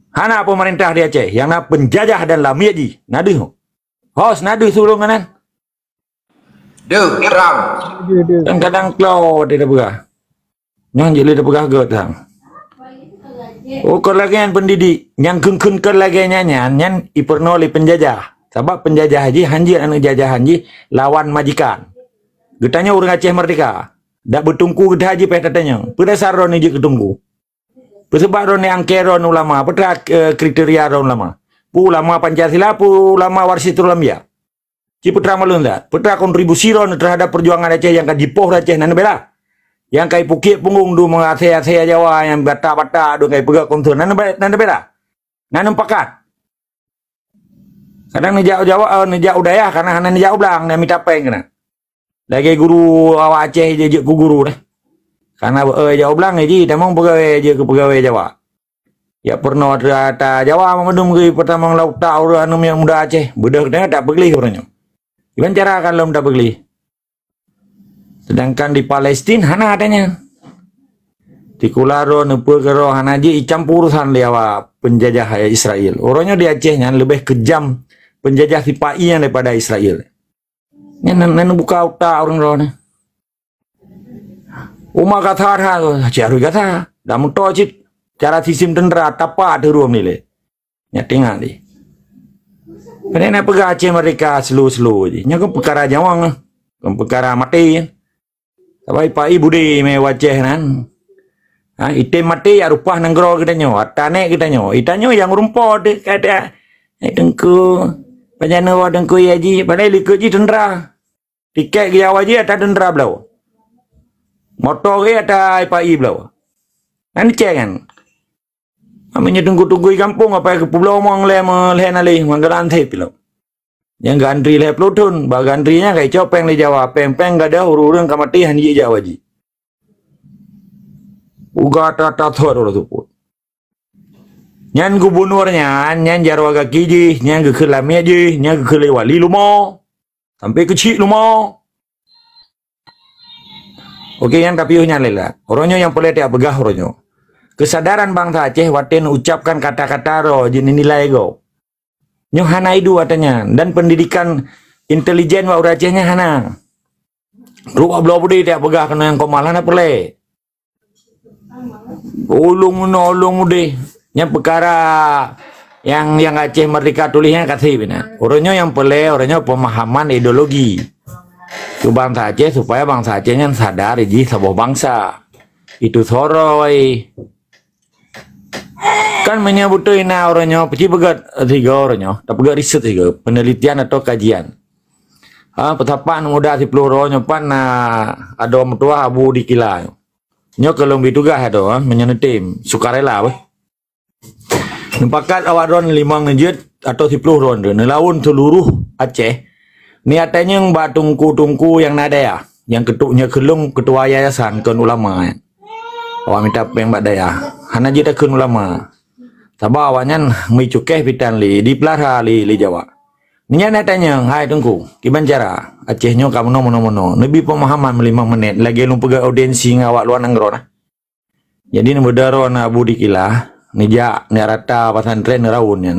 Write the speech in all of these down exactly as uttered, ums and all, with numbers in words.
Hana pemerintah di Aceh, nyang na penjajah dan lamiet jih. Na deuh. Hos, na deuh sulong nan. Deuh, terang. Kadang-kadang klo di peugah. Nyan jeuet lé teupeugah göt sang. Oh, kon lagèe nyan pendidik. Nyang kheun-kheun kon lagèe nyan, nyan, nyan ipeurunoe lé penjajah. Sabab penjajah jih hanjeuet aneuk jajahan jih lawan majikan. Geutanyoe ureueng Aceh merdeka. Dak beuteungku geudah jih payah tatanyong. Peue dasar droeneuh jeuet keu teungku? Peue sabab droeneuh angkée droeneuh ulama? Peue teuma, eh, kriteria droeneuh ulama? Peue ulama Pancasila, peue ulama Warsitul Anbiya? Ci peue teuma malum that? Peue teuma kontribusi droeneuh terhadap perjuangan Aceh nyang ka jipoh di Aceh nan neubela? Nyang ka ipukiek punggong dum asèe-asèe Jawa nyang bata-bata dum ka ipeugah konsen nan neube-, nan neubela? Nan neupakat? Kadang neujak Jawa, eh, neujak u dayah, kana hana neujak u blang, neumita péng keunan. Lagèe guru awak Aceh jeuet keu guru deh. Kana, eh, jak u blang jih, tamong peugawée jeuet keu peugawée Jawa. Jak peurunoe ata Jawa mandum geuh peutamong lam utak ureueng aneuk muda Aceh. Beudôh geutanyoe tapeugleh uroe nyoe. Kiban cara ka lom tapeugleh? Sedangkan di Palestina hana ata nyan. Sikula droeneuh, peue keu droeneuh hana jeuet icampur urusan lé awak penjajah Israel. Uroe nyoe di Aceh nyan leubeh keujam penjajah sipa-i nyan daripada Israel. Nyan, nyan, nyan buka utak ureueng droeneuh. Uma Gaza that, cit harôh Gaza. Dak meutoe cit cara sistem teuntra tapa teuruem nilai. Nyak tengok di. Padahai na peugah Aceh merdeka slow-slow jih. Nyan kan peukara nyawong, kan peukara maté. Sabab ipa-i budé mé u Aceh nan. Ha, item maté jak rupah nanggroe geutanyoe, ata nèk geutanyoe. Itanyoe nyang rumpok deh kata, "Eh, Teungku, pajan nyoe Teungku ya jih?" Padahai likot jih teuntra. Tiket geujak u Haji ata teuntra bloe. Moto geuh ata ipa-i bloe. Nan cek kan. Meunyoe teungku-teungku gampông, apa geupubloe mong lé, lhèe naleh, manggalan thép pih lom. Nyang geuantri lhèe ploh thon, bak geuantri nyan ka icok péng lé Jawa, péng-péng gadôh ureueng-ureueng ka maté han jijak u Haji. Uga ata-ata thot uroe seupôt. Nyan gubunur nyan, nyan jaroe gaki jih, nyan geukheun lamiet jih, nyan geukheun lé wali leumo. Sampai keuchik leumo. Oke, nyang tapiôh nyan lé lah. Uroe nyoe nyang peureulèe tapeugah uroe nyoe. Keusadaran bansa Aceh watèe neucapkan kata-kata droe jeuet neunilai gob. Nyoe hana iduek ata nyan dan pendidikan intelijen bak ureueng Aceh nyan hana. Ruwah bloe beudé tapeugah keunoe nyang komal hana peureulèe. Ulôn meunoe, ulôn udeh. Nyan peukara nyang, nyang Aceh Merdeka tuléh nyan ka seb inan. Uroe nyoe nyang peureulèe, uroe nyoe pemahaman ideologi keu bansa Aceh, supaya bansa Aceh nyan sadar jih saboh bansa. Itu soroe. Kan meunyoe beutôi na uroe nyoe, peuci peugöt sigoe uroe nyoe, tapeugöt riset sigoe, penelitian atau kajian. Ha, peusapat muda siploh droe nyoe pat na adoe meutuwah Abu Dikila. Nyoe keu lôn bri tugaih adoe, ha, meunyoe neutem, sukarela beh. Neupakat awak droe limong neujeuet atau siploh droe neulawan seuluroh Aceh. Niat tanyong bak teungku-teungku nyang na dayah, nyang keutuk nyoe keu lôn keutua yayasan kon ulama. Awak mita péng bak dayah, hana jeuet takheun ulama. Sabab awaknyan meucukeh pitan lé, dipeulara lé, lé Jawa. Nyan na tanyong, "Hai Teungku, kiban cara Aceh nyoe ka meunoe, meunoe, meunoe?" Neubi peumahaman meulimong menit, lagèe lôn peugöt audiensi ngon awak luwa nanggroe na. Jadi, neubeudôh droe na Abu Dikila, neujak, neurata pesantren neuraun nyan.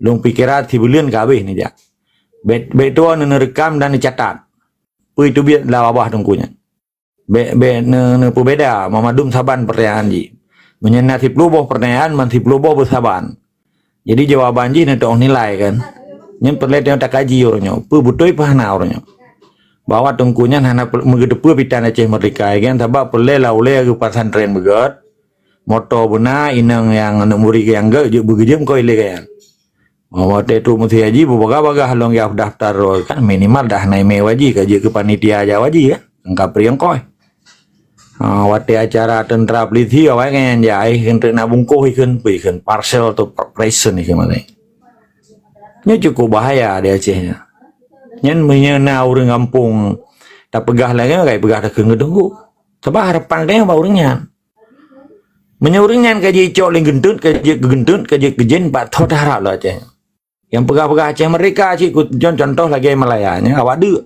Lôn pikira sibuleuen ka habéh neujak. Bèk, bèk tuwoe neuneurekam dan neucatat. Peue teubiet lam babah teungku nyan. Bèk, bèk ne-, neupeubeda, mandum saban pertanyaan jih. Meunyoe na siploh boh pertanyaan, man siploh boh beusaban. Jadi, jawaban jih neutôh nilai kan. Nyan peureulèe tanyoe takaji uroe nyoe. Peue beutôi peue hana uroe nyoe. Bahwa teungku nyan hana pe-, meugeuteupeue pitan Aceh Merdeka, kan, sabab peureulèe lam ulèe geuh pesantren beugöt. Moto beuna, inong nyang aneuk murit nyang göt jeuet beugeujeuem koi lé gaya. Watèe trok meusi haji, beubagaih-bagaih lôn jak daftar droe kan, minimal dah na imè haji ka jeuet keu panitia jak haji kan, nyang ka pri ongkos. Ha, watèe acara teuntra peulisi, awai nyan jak, ai kheun treuk na bungkôh ikheun, peue ikheun, parcel atau present ikheun maté. Nyoe cukup bahaya di Aceh nyoe. Nyan meunyoe na ureueng gampông tapeugah lagèe nyoe, kai peugah takheun geutunggu. Sabab harapan geutanyoe bak ureueng nyan. Meunyoe ureueng nyan ka jicok lé geunteut, ka jeuet keu geunteut, ka jeuet keu jén, pat tho taharap lom Aceh. Nyang peugah-peugah Aceh Merdeka cit, ku jon contoh lagèe Malaya nyan awak deuk.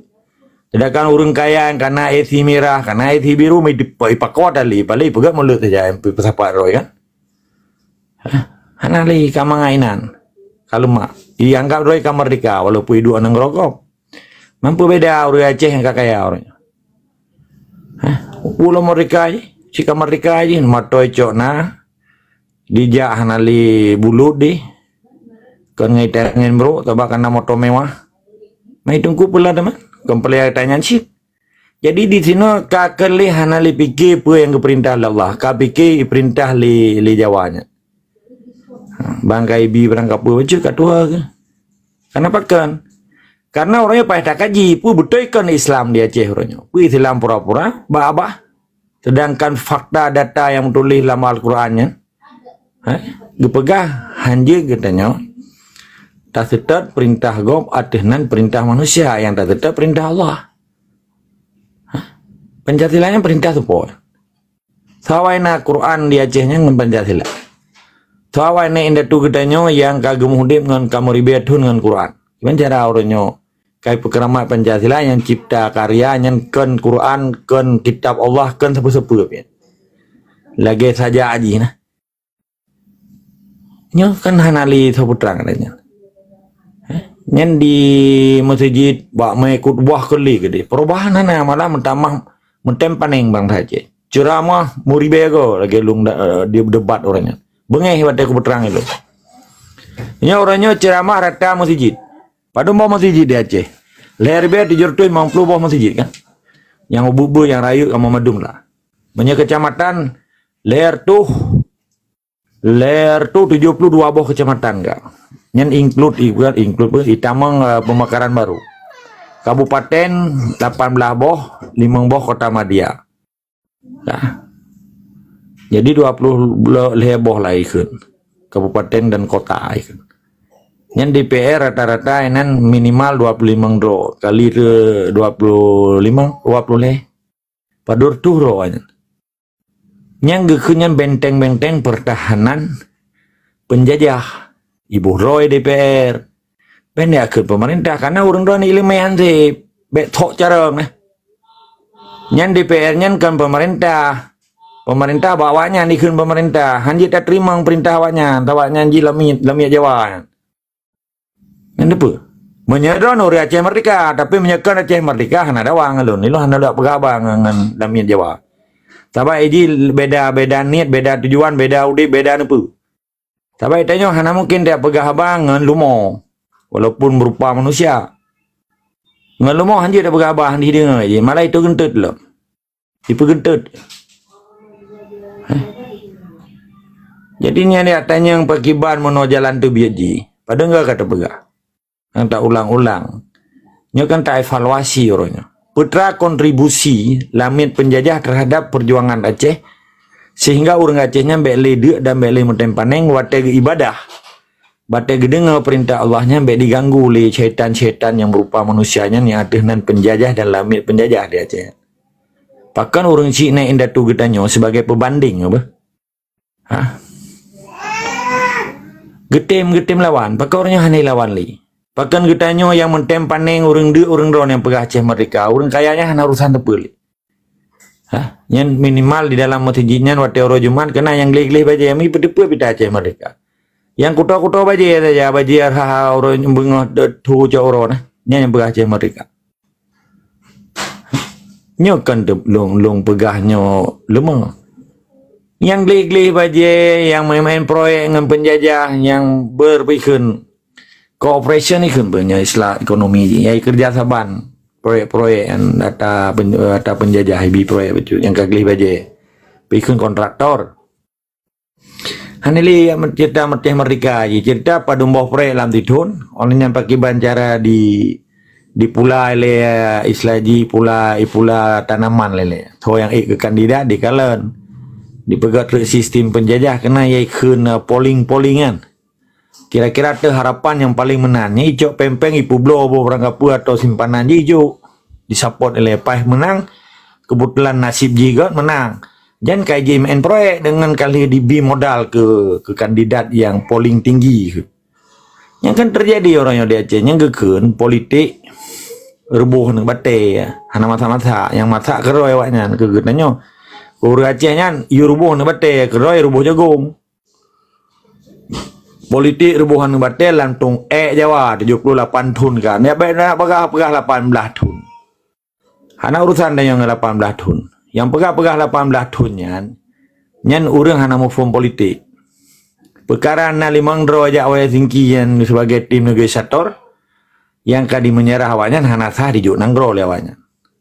Sedangkan ureueng kaya nyang kana A C mirah, kana A C biru, mi dipa-, ipakot tali, paléng peugöt mulut saja, peusapat droe kan. Hana lé ka mangat inan. Ka leumak. Ianggap droe ka merdeka walaupun iduek nanggroe gob. Mampu beda ureuëng Aceh nyang ka kaya ureuëng nyoe. Hah? Ulôn merdeka jih, si ka merdeka jih, moto cok na, dijak hana lé bulut deh. Kon ngai tangen bro, tabak kana moto mewah. Mai tungku pula teman, kon pelai tanyan cit. Jadi di sinoe ka keu lé hana lé pike peue nyang geupeurintah lé Allah, ka pike ipeurintah lé, lé Jawa nyan. Ha, bangkai bi barang kapeue bacut ka tuha ke. Kenapa kan? Karena orang nyoe payah takaji, peue beutôi kon Islam di Aceh orang nyoe. Peue Islam pura-pura, ba-abah. Sedangkan fakta data yang tulis dalam Al-Quran nyan, ha, geupeugah hanjeuet geutanyoe taseutôt perintah gob ateueh nan perintah manusia, yang taseutôt perintah Allah. Ha? Pancasila nyan perintah soe po? Soe awai na Quran di Aceh nyan ngon Pancasila? Soe awai na indatu geutanyoe nyang ka geumeuudeb ngon ka meuribée thon ngon Quran? Kiban cara ureuëng nyoe ka ipeukeuramat Pancasila nyang cipta karya nyan kon Quran, kon kitab Allah, kon sapeue-sapeue pih. Lagée saja jih nah. Nyoe kan hana lé soe peutrang ata nyan. Eh, nyan di meuseujid bak meuikot buah keuli geude. Perubahan hana, malah meutamah meutem paneng bangsa Aceh. Ceuramah meuribée go lagée lôn da-, eh, di debat ureuëng nyan. Beungéh watée kupeutrang ilôn. Nyoe ureuëng nyoe ceuramah rata meuseujid. Padum boh meuseujid di Aceh? Lhée ribée tujoh reutôh limong ploh boh meuseujid kan? Nyang ubeut-ubeut nyang rayeuk ka madum lah. Meunyoe keucamatan lhée reutôh Lhée reutôh tujoh ploh dua boh keucamatan ka. Nyan include, include pun itamong, eh, Pemekaran Baru. Kabupaten lapan belas boh, limong boh kota madya. Nah. Jadi dua ploh lhée boh lah ikheun. Kabupaten dan kota ikheun. Nyan D P R rata-rata inan minimal dua ploh limong droe kali dua ploh limong, dua ploh lhée. Padub reutôh droe nyan. Nyang geukheun nyan benteng-benteng pertahanan penjajah. Iboh droe D P R. Bèk neukheun pemerintah, karena ureueng droeneuh ileumèe han sép. Bèk thok carông, eh. Nyan D P R nyan kon pemerintah. Pemerintah bak awaknyan ikheun pemerintah. Han jeuet tateurimong peurintah awaknyan, awaknyan jih lamiet, lamiet Jawa nyan. Nyan teupeu. Meunyoe droeneuh ureueng Aceh Merdeka, tapi meunyoe kon Aceh Merdeka, hana dawa ngon lôn. Ilôn hana lôn peugah haba ngon, ngon lamiet Jawa. Sabab jih beda, beda niet, beda tujuan, beda udép, beda neupeu. Sabab tanyoe hana mungken tapeugah haba ngon lumo, walaupun berupa manusia. Ngon lumo han jeuet tapeugah haba, han jideungö jih, malah itu geunteut lom. Jipeugeunteut. Heh. Jadi nyan jak tanyong pakriban meunoe jalan teubiet jih. Padahai ka tapeugah. Nyang taulang-ulang. Nyoe kan taevaluasi uroe nyoe. Peue teuma kontribusi lamiet peunjajah terhadap perjuangan Aceh, sehingga ureueng Aceh nyan bèk lé deuk dan bèk lé meutem paneng watèe geuibadah. Watèe geudeungö peurintah Allah nyan bèk diganggu lé syaitan-syaitan nyang berupa manusia nyan nyang ateueh nan peunjajah dan lamiet peunjajah di Aceh. Pakon ureueng chik na indatu geutanyoe sibagai peubandeng, apa? Ha? Geutem, geutem lawan. Pakon ureueng nyan hana lawan lé? Pakon geutanyoe nyang meutem paneng ureueng deuk ureueng droe nyang peugah Aceh Merdeka, ureueng kaya nyan hana urusan teupeu lé? Ha? Nyan minimal di dalam meuseujid nyan watèe uroe Jumat keunan nyang gleh-gleh bajèe, mi peuteupeue pita Aceh Merdeka. Nyang kuto-kuto bajèe saja, bajèe ha-ha uroe beungoh de-, thu cok uroe nah. Nyan nyang peugah Aceh Merdeka. Nyoe kon teu-, lôn, lôn peugah nyoe leumah. Nyang gleh-gleh bajèe, nyang main-main proyek ngon peunjajah, nyang berpikir cooperation ikheun peue nyoe istilah ekonomi jih, nyang keureuja saban proyek-proyek nyang ata pen-, ata peunjajah ibi proyek bacut nyang ka gleh bajèe. Pikheun kontraktor. Hana lé cerita Aceh Merdeka jih, cerita padum boh proyek lam sithon, óh lheueh nyan pakriban cara di, dipula lé, istilah jih pula, ipula tanaman lé, lé. Soe nyang ék keu kandidat dikalon. Dipeugöt treuk sistem peunjajah keunan ikheun, eh, polling-polling nyan. Kira-kira teuh harapan nyang paleng meunan, nyan icok péng-péng ipeubloe boh barang kapeue atau simpanan jih ijok. Disapot ilèe paih meunang, keubeutulan nasib jih göt meunang. Jan ka jimeu'en proyek deungon ka lheueh dibi modal keu, keu kandidat nyang polling tinggi. Nyang kan teujadi uroe nyoe di Aceh, nyang geukheun politik ruboh aneuk batèe, hana masak-masak, nyang masak keudroe awaknyan keu geutanyoe. Ureueng Aceh nyan, yue ruboh aneuk batèe, keudroe ruboh jagong. Politik ruboh aneuk batée lam tông ék Jawa tujoh puluh lapan thon ka. Nyak bék na peugah-peugah lapan blaih thon. Hana urusan tanyoe ngon lapan blaih thon. Nyang peugah-peugah lapan blaih thon nyan, nyan ureuëng hana muphom politik. Peukara na limong droe jak wayah singki nyan sibagai tim negosiator, nyang ka dimeunyeurah awaknyan hana sah dijok nanggroe lé awaknyan.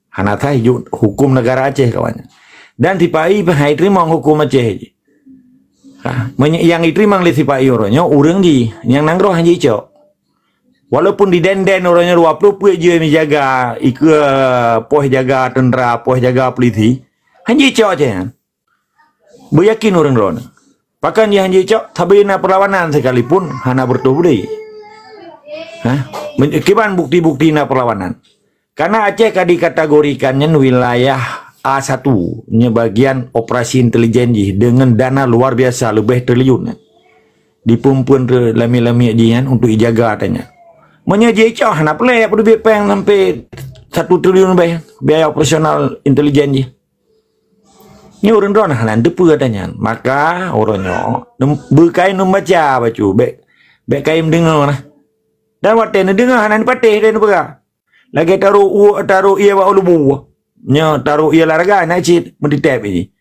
Hana sah dijok huköm neugara Aceh keu awaknyan. Dan sipa-i pih hai teurimong huköm Aceh jih. Ha, meunyo-, nyang jiteurimong lé sipa-i uroe nyoe ureuëng jih, nyang nanggroe hana jicok. Walaupun di den-den uroe nyoe dua ploh peuet jeuem jaga, ikeue poh jaga teuntra, poh jaga polisi, hana jicok Aceh nyan. Beuyakin ureuëng droeneuh. Pakon jih hana jicok, sabe na peulawanan sekalipun hana beureutoh beudé. Hah? Men-, kiban bukti-bukti na peulawanan. Karena Aceh ka dikategorikan nyan wilayah A satu, nyan bagian operasi intelijen jih deungon dana luar biasa leubeh triliun nyan. Dipeumpuen lamiet-lamiet jih nyan untuk ijaga ata nyan. Meunyoe jicok hana peulée peuteubiet péng sampai satu triliun leubeh biaya operasional intelijen jih. Nyoe ureuëng droeneuh hana neuteupeue ata nyan. Maka uroe nyoe neum-, beukai neumeubaca bacut, bék, bék kayém deungoe nah. Dan watée neudeungoe hana neupatéh lé neupeugah. Lagée taroh u-, taroh ié bak u lubu. Nyoe taroh ié lam raga na cit meuditép jih.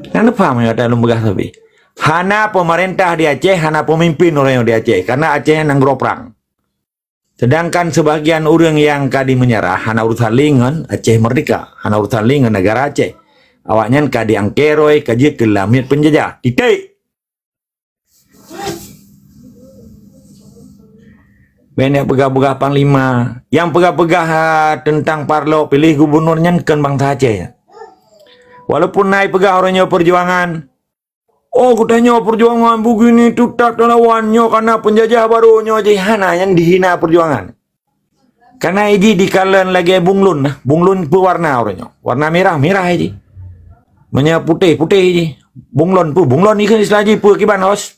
Hana paham ya ata lôn peugah sabe. Hana pemerintah di Aceh, hana pemimpin ureuëng di Aceh. Karena Aceh nanggroe prang. Sedangkan sebagian ureuëng nyang ka dimeunyeurah hana urusan lé ngon Aceh Merdeka, hana urusan lé ngon negara Aceh. Awaknyan ka diangkeroi ka jeuet keu lamiet peunjajah. Titik. Bék neuk peugah-peugah panglima. Nyang peugah-peugah, ah, teuntang parlok piléh gubunur nyan kon bansa Aceh. Walaupun na jipeugah uroe nyoe peujuangan, "Oh, geutanyoe peujuangan bugini teutap talawan nyoe kana peunjajah barô nyoe jih," hana nyang dihina peujuangan. Kana iji dikalon lagée bunglon, bunglon peue warna uroe nyoe. Warna mirah, mirah iji. Meunyoe putéh, putéh iji. Bunglon peue, bunglon ikheun istilah jih peue kiban hos.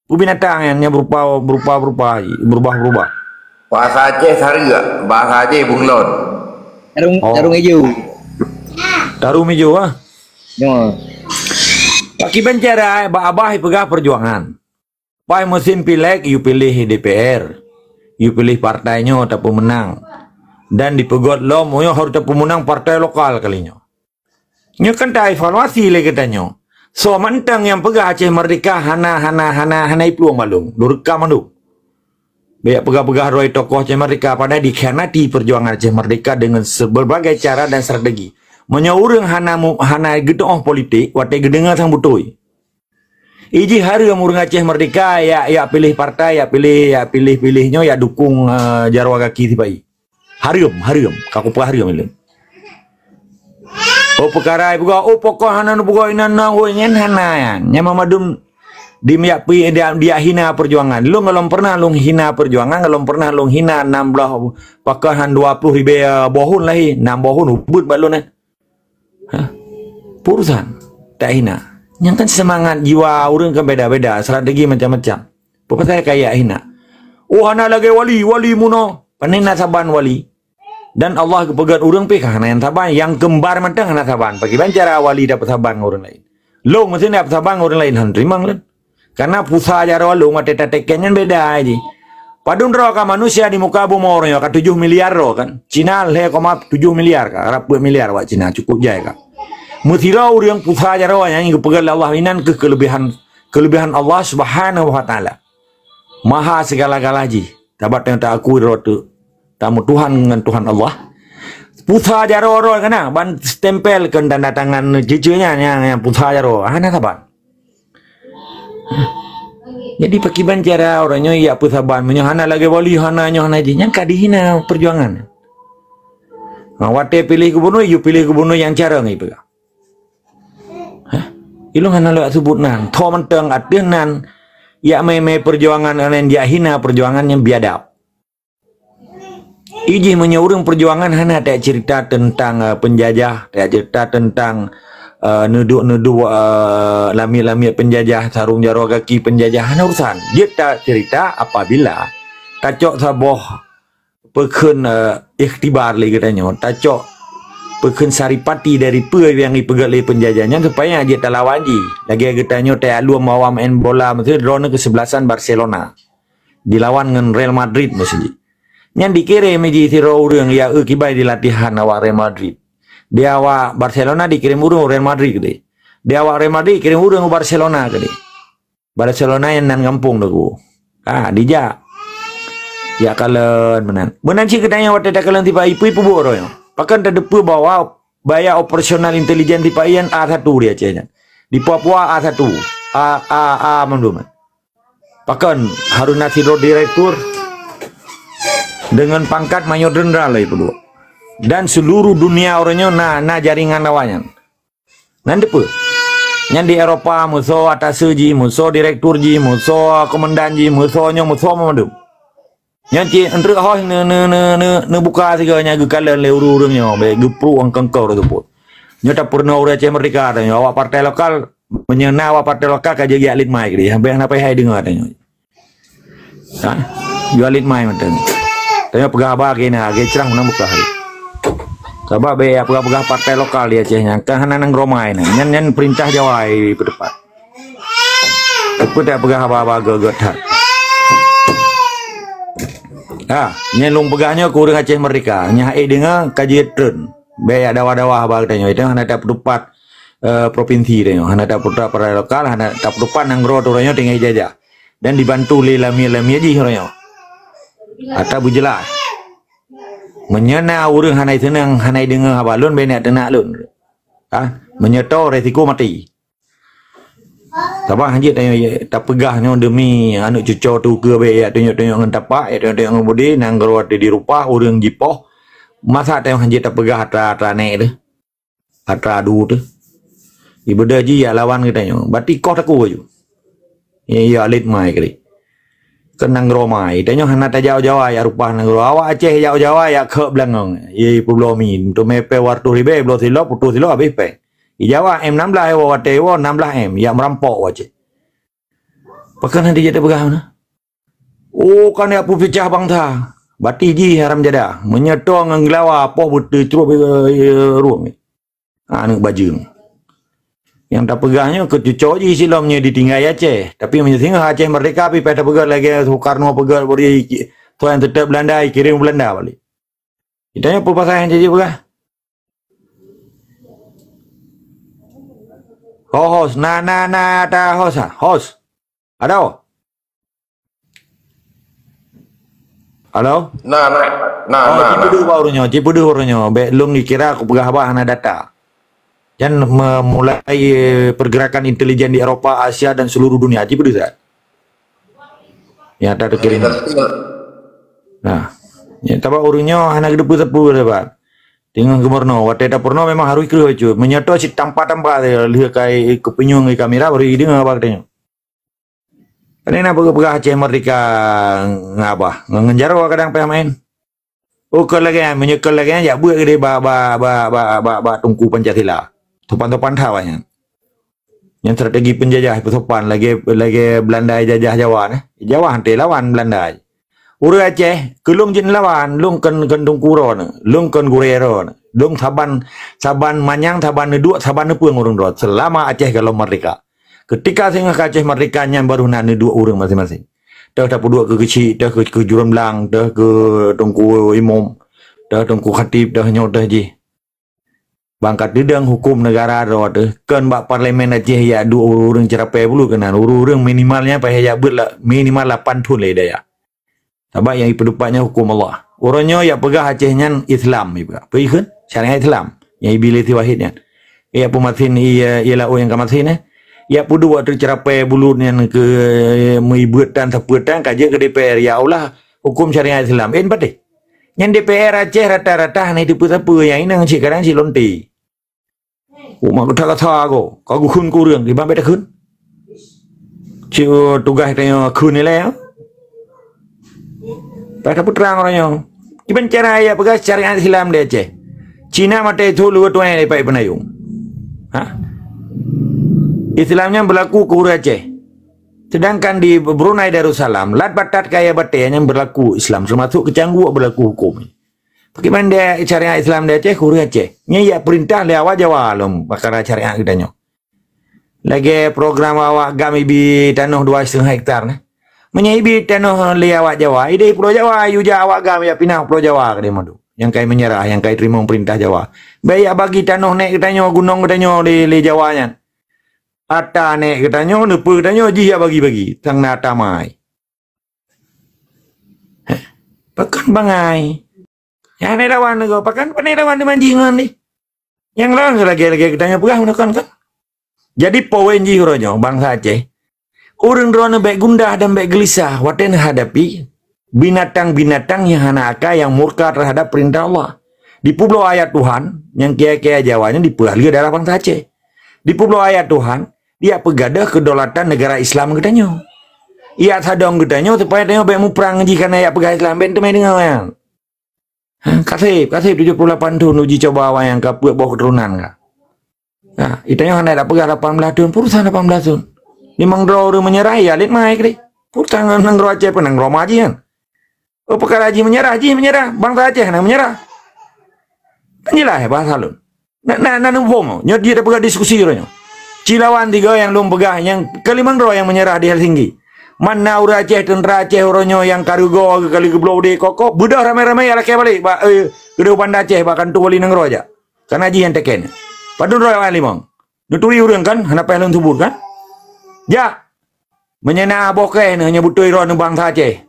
Peue binatang nyan, nyan berupa, berupa, berupa iji, berubah-berubah. Bahasa Aceh sareuek, bahasa Aceh bunglon. Tarung, oh. Tarung ijo. Tarung ijo ah. Nyoe. Pakiban cara bak abah ipeugah peujuangan. Pai musim pilék, yue piléh D P R, yue piléh partai nyoe tapeumeunang. Dan dipeugét lom, nyoe harôh tapeumeunang partai lokal kali nyoe. Nyoe kan taevaluasi lé geutanyoe. Soe mantong nyang peugah Aceh Merdeka hana, hana, hana, hana iplueng balong. Lôn rekam mandum. Bék peugah-peugah droe tokoh Aceh Merdeka, padahai dikhianati peujuangan Aceh Merdeka deungon se-, berbagai cara dan strategi. Meunyoe ureuëng hana mu-, hana geutu'oh politik, watée geudeungoe sang beutôi. Ijih hareuem ureuëng Aceh Merdeka yak, yak piléh partai, yak piléh, yak piléh-piléh nyoe, yak dukong, eh, jaroe gaki sipa-i. Hareuem, hareuem. Ka kupeugah hareuem ilôn. Oh, peukara ipeugah, oh, pokok hana neupeugah inan na, oh, nyan hana nyan. Nyan mandum di miyak pi-, di, di hina peujuangan. Lôn golom pernah lôn hina peujuangan, golom pernah lôn hina nam blaih, pakon han dua ploh ribée, eh, boh thon lahé, nam boh thon ubeut bak lôn, eh. Hah? Peue urusan? Tak hina. Nyang kan seumangat jiwa ureuëng kan beda-beda, strategi macam-macam. Peue pasai kaya hina? Oh, hana lagée wali, wali meunoe. Pane na saban wali. Dan Allah geupeugét ureuëng pih ka hana nyang saban, nyang keumbar mantong hana saban. Pakiban cara wali dapeusaban ngon ureuëng laén. Lôn meusti dapeusaban ngon ureuëng laén, han teurimong lôn. Karena pulsa jaroe lôn watée tateken nyan beda jih. Padum droe ka manusia di muka bumoe nyoe ka tujoh miliar droe kan. Cina lhée koma tujoh miliar ka, rab peuet miliar awak Cina, cukup jai ka. Meusidroe ureuëng pulsa jaroe nyang geupeugét lé Allah inan keuh keulebihan, keulebihan Allah Subhanahu wa Taala. Maha segala-gala jih. Sabat nyang taakui droe teuk tameutuhan ngon Tuhan Allah. Pulsa jaroe droe kana ban stempel keu tanda tangan jijih nyan nyang, nyang pulsa jaroe. Hana saban. Jadi pakiban cara ureuëng nyoe yak peusaban meunyoe hana lagée wali hana nyoe hana jih nyang ka dihina peujuangan. Ha, watée piléh gubunur, yue piléh gubunur nyang carông ipeugah. Hah? Ilôn hana lewat sebut nan. Tho mantong ateueh nan yak mé-mé peujuangan laén yak hina peujuangan nyang biadab. Ijih meunyoe ureuëng peujuangan hana tacerita teuntang, eh, peunjajah, tacerita teuntang, eh, neuduek-neuduek, eh, lamiet-lamiet peunjajah, sarong jaroe gaki peunjajah, hana urusan. Jeuet tacerita apabila tacok saboh peukheun, eh, ikhtibar lé geutanyoe, tacok peukheun saripati dari peue nyang jipeugét lé peunjajah nyan supaya jeuet talawan jih. Lagée geutanyoe teualue mawa maén bola meuseue droeneuh keusebelasan Barcelona dilawan ngon Real Madrid meuseue jih. Nyan dikirém jih sidroe ureuëng ya eu kibai di latihan awak Real Madrid. Di awak Barcelona dikirém ureuëng Real Madrid keudeh. Di awak Real Madrid kirém ureuëng Barcelona keudeh. Barcelona nyang nan gampông Teungku. Ah, dijak. Jak kalon meunan. Meunan cit geutanyoe watée takalon tipa ipeue peubuet uroe nyoe. Pakon tateupeue bahwa baya operasional intelijen tipa ian A satu di Aceh nyan. Di Papua A satu. A, A, A mandum. Pakon haruna sidroe direktur dengan pangkat mayor jenderal lagi peuduek. Dan seluruh dunia uroe nyoe na, na jaringan awaknyan. Nan teupeu. Nyan di Eropa meusoe atase jih, meusoe direktur jih, meusoe komandan jih, meusoe nyoe, meusoe mandum. Nyan cit eunteuk hoh ne, ne, ne, ne, neubuka sigoe nyang geukalon lé ureuëng-ureuëng nyoe, bék geupruek ngon kengkor teupot. Nyoe tapeurunoe ureuëng Aceh Merdeka tanyoe, awak partai lokal, meunyoe na awak partai lokal ka jeuet jak lit mai keudeh, bék hana payah deungoe tanyoe. Ha? Jual lit mai mantong. Tapi peugah haba keu na, lagée crah meunan buka hari. Sabab bék peugah-peugah partai lokal di Aceh nyan, kan hana nanggroe mai nyan. Nyan, nyan perintah Jawa i peutepat. Peue tak peugah haba-haba gét-gét that. Ha, nyan lôn peugah nyoe keu ureuëng Aceh Merdeka. Nyan hai deungoe ka jeuet treun. Bék jak dawa-dawa haba geutanyoe. Itu hana tapeutupat, eh, provinsi tanyoe. Hana tapeutupat partai lokal, hana tapeutupat nanggroe tu tanyoe tinggai jajah. Dan dibantu lé lamie-lamie jih uroe nyoe. Ata beujeulaih. Meunyoe na ureuëng hana seunang, hana deungoe haba lôn, bék neuk teunak lôn. Ha? Meunyoe to resiko maté. Sabab hanjeuet tanyoe tapeugah nyoe demi aneuk cuco tu keu bék jak tunyok-tunyok ngon tapak, jak tunyok-tunyok ngon budi, nanggroe teuh dirupah, ureuëng jipoh. Masa tanyoe hanjeuet tapeugah atra-atra nek teuh. Atra adu teuh. Ibeudôh jih jak lawan geutanyoe. Bati koh takue ju. Ya, ya, lit mai keudeh. Keu nanggroe mai. Tanyoe hana tajak u Jawa jak rupah nanggroe. Awak Aceh jak u Jawa jak kheuk beulangong. Ye, peubloe mi. Teumé pèng dua reutôh ribèe, bloe siloe, putôh siloe, habéh pèng. Di Jawa M enam belas, watèe woe enam belas M. Jak meurampok u Aceh. Pakon hana jeuet tapeugah meunan? Oh, kan jak peupeucah bansa. Bati jih haram jadah. Meunyoe toe ngon geulawa, poh beutôi trok, eh, rueng. Aneuk bajeueng. Nyang tapeugah nyoe keu cuco jih silom nyoe ditinggai Aceh. Tapi meunyoe singoh Aceh merdeka, pih payah tapeugah lagèe Soekarno peugah, bari ki-, soe nyang teutap Belanda, ikirém Belanda balek. Geutanyoe peue pasai nyang jijak peugah? Ho, hos. Na, na, na, ata hos, ha? Hos. Adoe? Halo? Na, na, na, oh, na, na. Ci peudeuh bak ureueng nyoe, ci peudeuh ureueng nyoe. Bèk lôn dikira kupeugah haba hana data. Nyan me-, mulai, eh, pergerakan intelijen di Eropa, Asia, dan seluruh dunia. Ci peudeuh that. Nyata teukirim. Nah, nyata bak ureueng nyoe hana geuteupeue sapeue sabat. Teungoh geumeurunoe, watèe tapeurunoe memang harôh kreueh bacut. Meunyoe toe cit tampa-tampa saja lheueh kai keupunyueng di kamera, baru ideungoe haba geutanyoe. Kan na peugah-peugah Aceh Merdeka ngabah, ngon, ngon jaroe kadang payah maén. Oh, kon lagèe nyan, meunyoe kon lagèe nyan, jak beuet keudéh bak, bak, bak, bak, bak, bak Teungku Pancasila. Sopan-sopan that awak nyan. Nyan strategi penjajah peusopan lagèe, lagèe Belanda jajah Jawa nyan. Jawa hanté lawan Belanda. Ureueng Aceh, keu lôn jeuet neulawan, lôn kon, kon teungku droeneuh, lôn kon gurèe droeneuh. Lôn saban, saban manyang, saban neuduek, saban neupeueng ureueng droe. Seulama Aceh goh lom merdeka. Keutika singoh ka Aceh merdeka nyan baru na neuduek ureueng maséng-maséng. Teuh tapeuduek keu keuchik, teuh keu, keu jureueng blang, teuh keu teungku imum, teuh teungku khatib, teuh nyoe, teuh jih. Ban ka teudong huköm neugara droe teuh, kon bak parlemen Aceh jak duek ureueng-ureueng ceurapée buleuen keunan, ureueng-ureueng minimal nyan payah jak beuet la-, minimal lapan thon lé dayah. Sabab nyang jipeudupat nyan huköm Allah. Uroe nyoe jak peugah Aceh nyan Islam, jipeugah. Peue jikheun? Syariat Islam. Nyang ibilih si Wahid nyan. Jak peumaséh ie, ie laôt nyang ka maséh nyan. Jak peuduek teuh ceurapée buleuen nyan keu meubeuet tan sapeue tan ka jeuet keu D P R. Ya Allah, huköm syariat Islam. Én patéh. Nyan D P R Aceh rata-rata hana jiteupeue sapeue, nyang inong cit kadang cit lonte. Umat geutakasa ko, ka geukheun keu ureueng, kiban bèk takheun. Cit, eh, tugaih tanyoe kheun ilèe, ya. Ka tapeutrang uroe nyoe. Kiban cara jak peugah syariat Islam di Aceh. Cina maté thon luweue tuai daripada Peunayong. Ha? Islam nyan beulaku keu ureueng Aceh. Sedangkan di Brunei Darussalam, lat batat kaya batèe nyan beulaku Islam, teumasok keu cangguek beulaku huköm. Bagaimana syariat Islam di Aceh, kureueng Aceh. Nyan jak peurintah lé awak Jawa lom peukara syariat geutanyoe. Lagée program awak GAM ibi tanoh dua setengah hektar nyan. Meunyoe ibi tanoh lé awak Jawa, ideh Pulo Jawa, yue jak awak GAM jak pinah Pulo Jawa keudeh mandum. Nyang kai meunyeurah, nyang kai teurimong peurintah Jawa. Bék jak bagi tanoh nèk geutanyoe, gunong geutanyoe lé, lé Jawa nyan. Ata nèk geutanyoe, neupeue geutanyoe jih jak bagi-bagi. Sang na ata mai. Heh, pakon bangai? Nyang hana lawan nyoe, pakon pane lawan teuma jih ngon jih. Nyang lawan lagée-lagée geutanyoe peugah meunan kan? Jadi poin jih uroe nyoe bansa Aceh. Ureuëng droeneuh bék gundah dan bék geulisah watée neuhadapi binatang-binatang nyang hana akai nyang murka teuhadab peurintah Allah. Dipeubloe ayat Tuhan nyang kiya-kiya Jawa nyan dipeulheueh darah bansa Aceh. Dipeubloe ayat Tuhan, jak peugadôh keudaulatan neugara Islam geutanyoe. Jak sadong geutanyoe supaya tanyoe bék muprang jih kana jak peugah Islam, bék teumé deungoe nyan. Ha, kaseb, kaseb tujoh puluh lapan thon uji coba awai nyang ka peuet boh keuturonan ka. Ha, geutanyoe hana tapeugah lapan blaih thon, peue urusan lapan blaih thon. Limong droe ureuëng meunyeurah, ya lét mai keudeh. Peue urusan nanggroe Aceh, peue nanggroe ma jih nyan. Oh, peukara jih meunyeurah, jih meunyeurah. Bansa Aceh hana meunyeurah. Kan jeulaih bahasa lôn. Na, na, na neuphom, nyoe jeuet tapeugah diskusi uroe nyoe. Ci lawan tiga nyang lôn peugah, nyang keulimong droe nyang meunyeurah di Helsinki. Man na ureuëng Aceh, teuntra Aceh uroe nyoe nyang ka rugoe, ka lheueh geubloe udeb kokoh, beudôh ramé-ramé jak lakée balek bak, eh, keudeh Banda Aceh, bak kantô wali nanggroe jak. Kana jih nyang teken. Padum droe awak limong. Neuturi ureuëng kan, hana payah lôn sebut kan? Jak. Meunyoe na boh kréh neuh nyang beutôi droeneuh bansa Aceh.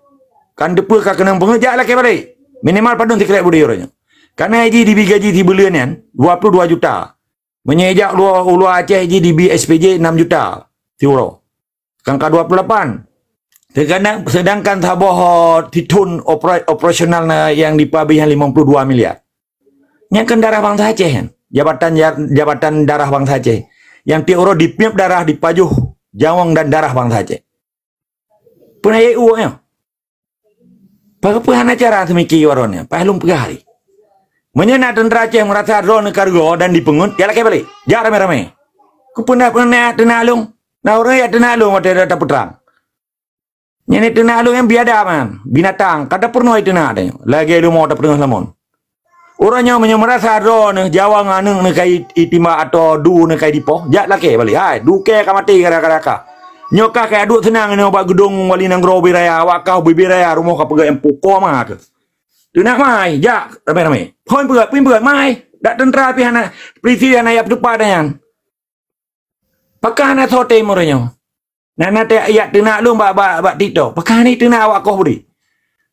Kan teupeue ka keunong peungeuet, jak lakée balek. Minimal padum sikrek beudé uroe nyoe. Kana jih dibi gaji sibuleuen nyan dua puluh dua juta. Meunyoe jak uluwa, uluwa Aceh jih dibi S P J enam juta siuroe. Kan ka dua puluh lapan. Sedangkan, sedangkan saboh, oh, sithon opera-, operasional na nyang dipabi nyan limong puluh dua miliar. Nyan kan darah bansa Aceh nyan. Jabatan ja-, jabatan darah bansa Aceh. Nyang tiep uroe dipiep darah, dipajoh nyawöng dan darah bansa Aceh. Peue na jeuet uweuek nyoe? Pakon peue hana cara seumiki waron nyan? Payah lôn peugah hari. Meunyoe na teuntra Aceh meurasa droeneuh ka rugoe dan dipeungeuet, jak lakée balek. Jak ramé-ramé. Keupeue na, peue na teunak lôn? Na ureuëng jak teunak lôn watée tapeutrang. Nyan teunak lôn nyang biadab nyan, binatang, ka tapeurunoe teunak tanyoe, lagée leumo tapeureunoe lamon. Uroe nyoe meunyoe meurasa droeneuh, Jawa ngon aneuëk neuh ka i-, itimba atau du neuh ka dipoh, jak lakée balek, hai, du kée ka maté gara-gara kah. Nyoe kah ka duek seunang nyoe bak geudong wali nanggroe ubé raya, awak kah ubé-ubé raya, rumoh ka peugét nyang pukoe ma keuh. Teunak mai, jak ramé-ramé. Phon peugét, phon peugét, mai. Dak teuntra pih hana, peulisi hana jak peuteupat nyan. Pakon hana soe tem uroe nyoe? Na, na teuyak teunak lôn bak, bak, bak TikTok. Pakon hana teunak awak koh beudé?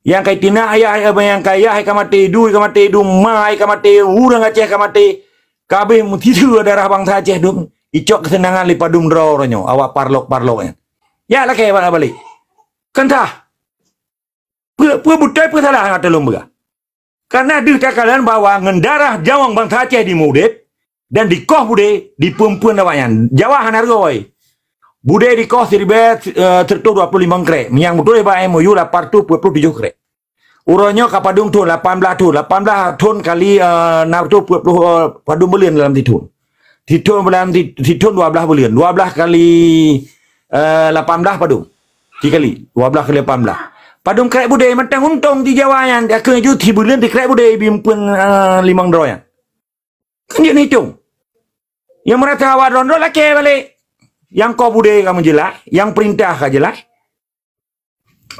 Nyang ka teunak ayah, nyang ka ayah ka maté, du ka maté, du ma ka maté, ureuëng Aceh ka maté. Ka abéh meusiseue darah bansa Aceh dum. Icok keuseunangan lé padum droe uroe nyoe, awak parlok-parlok nyan. Jak lakée balek. Kan sah. Peue, peue beutôi, peue salah nyang ata lôn peugah? Karena deuh takalon bahwa ngon darah nyawöng bansa Aceh dimeudeb dan dikoh beudé, dipeuen-peuen awaknyan. Jawa hana rugoe. Beudé dikoh siribée, eh, siratoh dua puluh limong krek. Nyang beutôi bak M O U lapan ratoh dua puluh tujoh krek. Uroe nyoe ka padum thon, lapan blaih thon. Lapan blaih thon kali, eh, enam ratoh dua puluh, eh, padum buleuen dalam sithon. Sithon bulan, si-, sithon dua blaih buleuen. Dua blaih kali, eh, lapan blaih padum? Sikali. Dua blaih kali lapan blaih. Padum krek beudé mantong untông di Jawa nyan. Dakeuh ju sibuleuen sikrek beudé bimpeuen, eh, limong droe nyan. Kan jeuet neuhitông. Nyang meurasa awak droe-droe lakée balek. Nyang koh beudé ka meujeulaih, nyang peurintah ka jeulaih.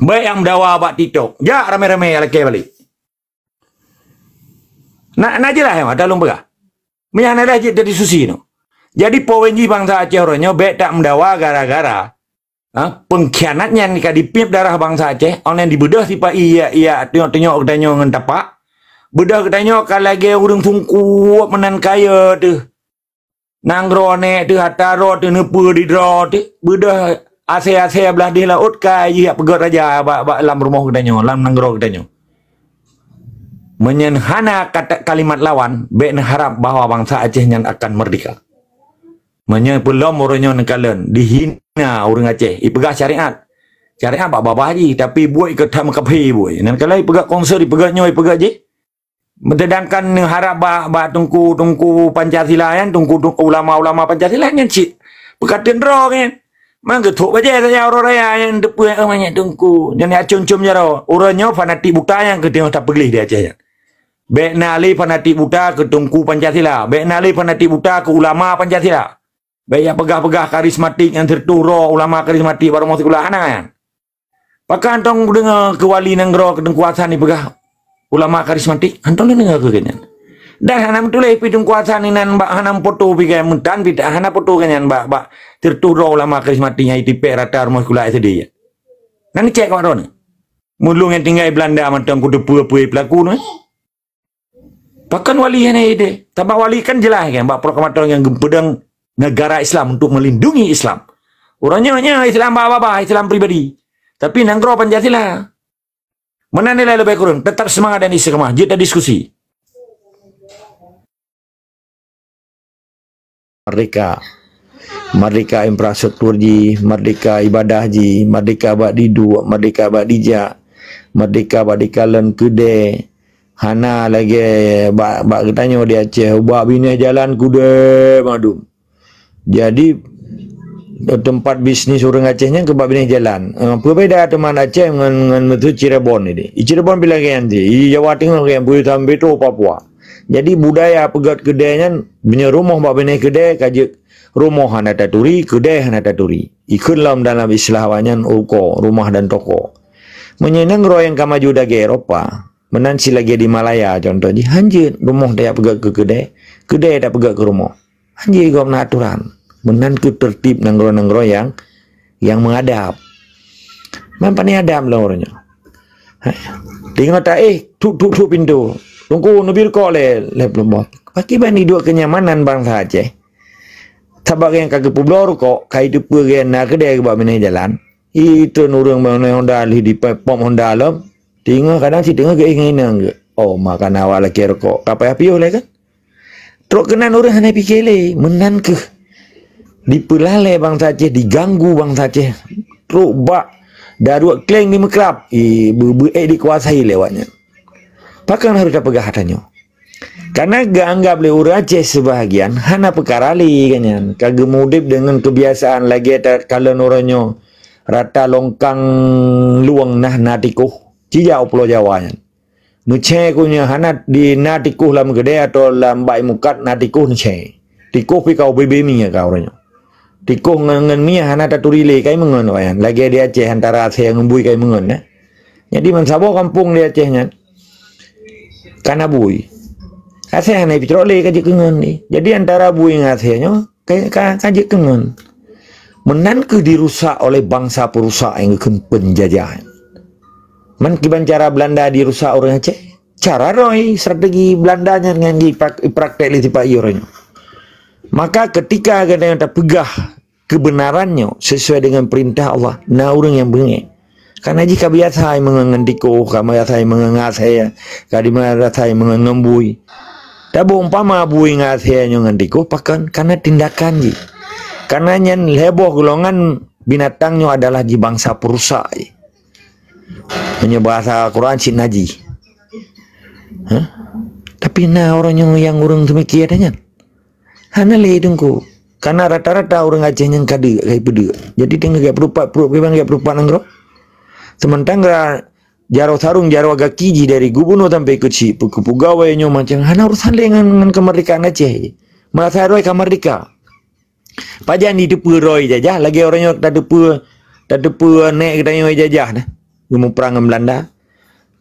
Bék nyang meudawa bak TikTok. Jak ramé-ramé lakée balek. Na, na jeulaih nyoe ata lôn peugah. Meunyoe hana lé jeuet jadi susi nyoe. Jadi poin jih bansa Aceh uroe nyoe bék tak meudawa gara-gara, ha, peungkhianat nyan ka dipiep darah bansa Aceh, 'oh nyan dibeudôh sipa-i, ya, ya, teungoh-teungoh geutanyoe ngon tapak. Beudôh geutanyoe ka lagée ureuëng sungkup meunan kaya teuh. Nanggroe nèk teuh, ata droe teuh, neupeue di droe teuh, beudôh asée-asée blaih deh laôt ka jih jak peugét raja bak, bak lam rumoh geutanyoe, lam nanggroe geutanyoe. Meunyoe hana kata kalimat lawan, bék neuharab bahwa bansa Aceh nyan akan meurdeka. Meunyoe peulom uroe nyoe neukalon, dihina ureuëng Aceh, ipeugah syariat. Syariat bak babah jih, tapi buet keu tham kaphé buet. Nan kalon ipeugah konser, ipeugah nyoe, ipeugah jih. Sedangkan neuharab bak, bak teungku-teungku Pancasila nyan, teungku-teungku ulama-ulama Pancasila nyan cit peukateun droe nyan. Man geuthok bajée saja uroe raya nyan teupeue, eh, manyak teungku. Nyan acom-com jaroe. Uroe nyoe fanatik buta nyang keuteungoh tapeugleh di Aceh nyan. Bék na lé fanatik buta keu Teungku Pancasila. Bék na lé fanatik buta keu ulama Pancasila. Bék jak peugah-peugah karismatik nyang sireutoh droe ulama karismatik bak rumoh sikula, hana nyan. Pakon hana tong deungoe keu wali nanggroe keu Teungku Hasan jipeugah ulama karismatik? Hana tong deungoe keu nyan. Dan hana meutuléh pih Teungku Hasan inan bak hana meufoto pih keu meutan pih hana foto keu nyan bak, bak sireutoh droe ulama karismatik nyang jitipék rata rumoh sikula S D nyan. Nang cék keu droeneuh. Meulôn nyang tinggai Belanda mantong kuteupeue peue peulaku nyan. Pakon wali hana ideh? Sabab wali kan jeulaih kan bak proklamator nyang geupeudong negara Islam untuk melindungi Islam. Uroe nyoe nyan Islam babah, Islam pribadi. Tapi nanggroe Pancasila. Meunan nilai leubeh kureueng, tetap seumangat dan istiqamah. Jeuet tadiskusi. Merdeka. Merdeka infrastruktur jih, merdeka ibadah jih, merdeka bak diduek, merdeka bak dijak, merdeka bak dikalon keudè. Hana lagèe bak, bak geutanyoe di Aceh, ubak binéh jalan keudè mandum. Jadi, teumpat bisnis ureueng Aceh nyan keu bak binéh jalan. Eh, peue beda teuma Aceh ngon, ngon meusu Cirebon ini? Di Cirebon pih lagèe nyan cit, di Jawa Teungoh lagèe nyan, peue sampai tu Papua. Jadi, budaya peugöt keudè nyan, meunyoe rumoh bak binéh keudè, ka jeuet rumoh hana taturi, keudè hana taturi. Ikheun lom dalam istilah awaknyan ruko, rumah dan toko. Meunyoe nanggroe nyang ka maju lagèe Eropa, meunan cit lagèe di Malaya contoh jih, hanjeuet rumoh tajak peugöt keu keudè, keudè tajak peugöt keu rumoh. Hanjeuet gobnyan aturan. Meunan keuh tertib nanggroe-nanggroe nyang, nyang meuadab. Man pane adab lom uroe nyoe. Hai. Teungoh taéh, tuk, tuk, tuk pintoe. Teungku, neubi rukok lé, lé plumbon. Pakriban iduek kenyamanan bansa Aceh. Sabab nyang ka geupeubloe rukok, ka iteupeue geuh na keudè bak binéh jalan. Itreun ureueng bak binéh Honda lheuh dipop Honda lom. Teungoh kadang cit teungoh geuéh ngon inong geuh. Oh, maka na awak lakèe rukok. Ka payah piôh lé kan? Trok keunan ureueng hana pike lé, meunan keuh dipeulalè bansa Aceh, diganggu bansa Aceh. Trok bak daruet kleng di Meukrab, eh, beu-, beu-, eh, dikuasai lé awaknyan. Pakon harôh tapeugah ata nyoe? Karena geuanggap lé ureueng Aceh seubahagian hana peukara lé geuh nyan. Ka geumudép deungon keubiasaan lagèe takalon uroe nyoe rata longkang luweng nah na tikoh. Cijak u Pulo Jawa nyan. Neucè keuh nyoe hana di na tikoh lam keudè atawa lam bak mukat na tikoh neucè. Tikoh pih ka ubé-bé mie ka uroe nyoe. Tikoh ngon, ngon mie hana taturi lé, ka imeungon awaknyan. Lagèe di Aceh antara asèe ngon bui ka imeungon, eh. Jadi, meusaboh gampông di Aceh nyan ka na bui. Asèe hana ipeucrok lé ka jeuet keu ngon lé. Jadi, antara bui ngon asèe nyoe ka, ka, ka jeuet keu ngon. Meunan keuh dirusak oleh bansa peurusak nyang geukheun penjajah. Man kiban cara Belanda dirusak ureueng Aceh? Cara roy strategi Belanda nyan nyang jiprak-, jipraktek lé sipa-i uroe nyoe. Maka ketika geutanyoe tapeugah keubeunaran nyoe sesuai dengan peurintah Allah, na ureueng nyang beungèh. Karena jih ka biasa imeungon ngon tikoh, ka biasa imeungon ngon asèe, ka biasa imeungon ngon bui. Tapi umpama bui ngon asèe nyoe ngon tikoh, pakon? Karena tindakan jih. Karena nyan lhèe boh golongan binatang nyoe adalah jih bansa peurusak jih. Meunyoe bahasa Quran cit najih. Hah? Tapi na uroe nyoe nyang ureueng seumiké ata nyan? Hana lé Teungku. Karena rata-rata ureueng Aceh nyan ka deuk, ka ipeudeuk. Jadi teungoh geupeureupat pruet, kiban geupeureupat nanggroe. Seumantang ra-, jaroe sarong, jaroe gaki jih dari gubunur sampai keuchik, peu-, keu peugawée nyoe macam hana urusan lé ngon, ngon keumeurdekaan Aceh. Meurasa droe ka meurdeka. Pajan jiteupeue droe jajah, lagée uroe nyoe tateupeue, tateupeue nèk geutanyoe jajah nah, geumuprang ngon Beulanda.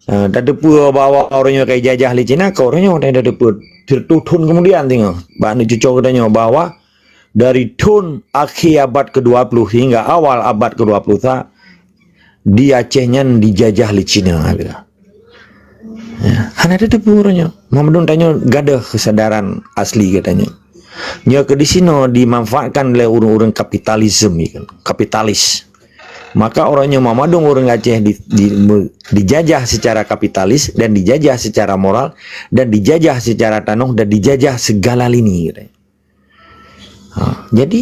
Ah, tateupeue bahwa uroe nyoe ka jajah lé Cina, ka uroe nyoe tateupeue. Sireutoh thon keumudian singoh, bak aneuk cucoe geutanyoe bahwa dari thon akhé abad kedua puluh sehingga awal abad kedua puluh sa, di Aceh nyan dijajah lé Cina. Ya, hana tateupeue uroe nyoe. Meunurot tanyoe gadôh keusadaran asli geutanyoe. Nyoe keuh disinoe dimanfaatkan lé ureuëng-ureuëng kapitalisme, kapitalis. Maka uroe nyoe mamadong ureuëng Aceh di, di, me-, dijajah secara kapitalis dan dijajah secara moral dan dijajah secara tanoh dan dijajah segala lini, katanya. Ha, jadi,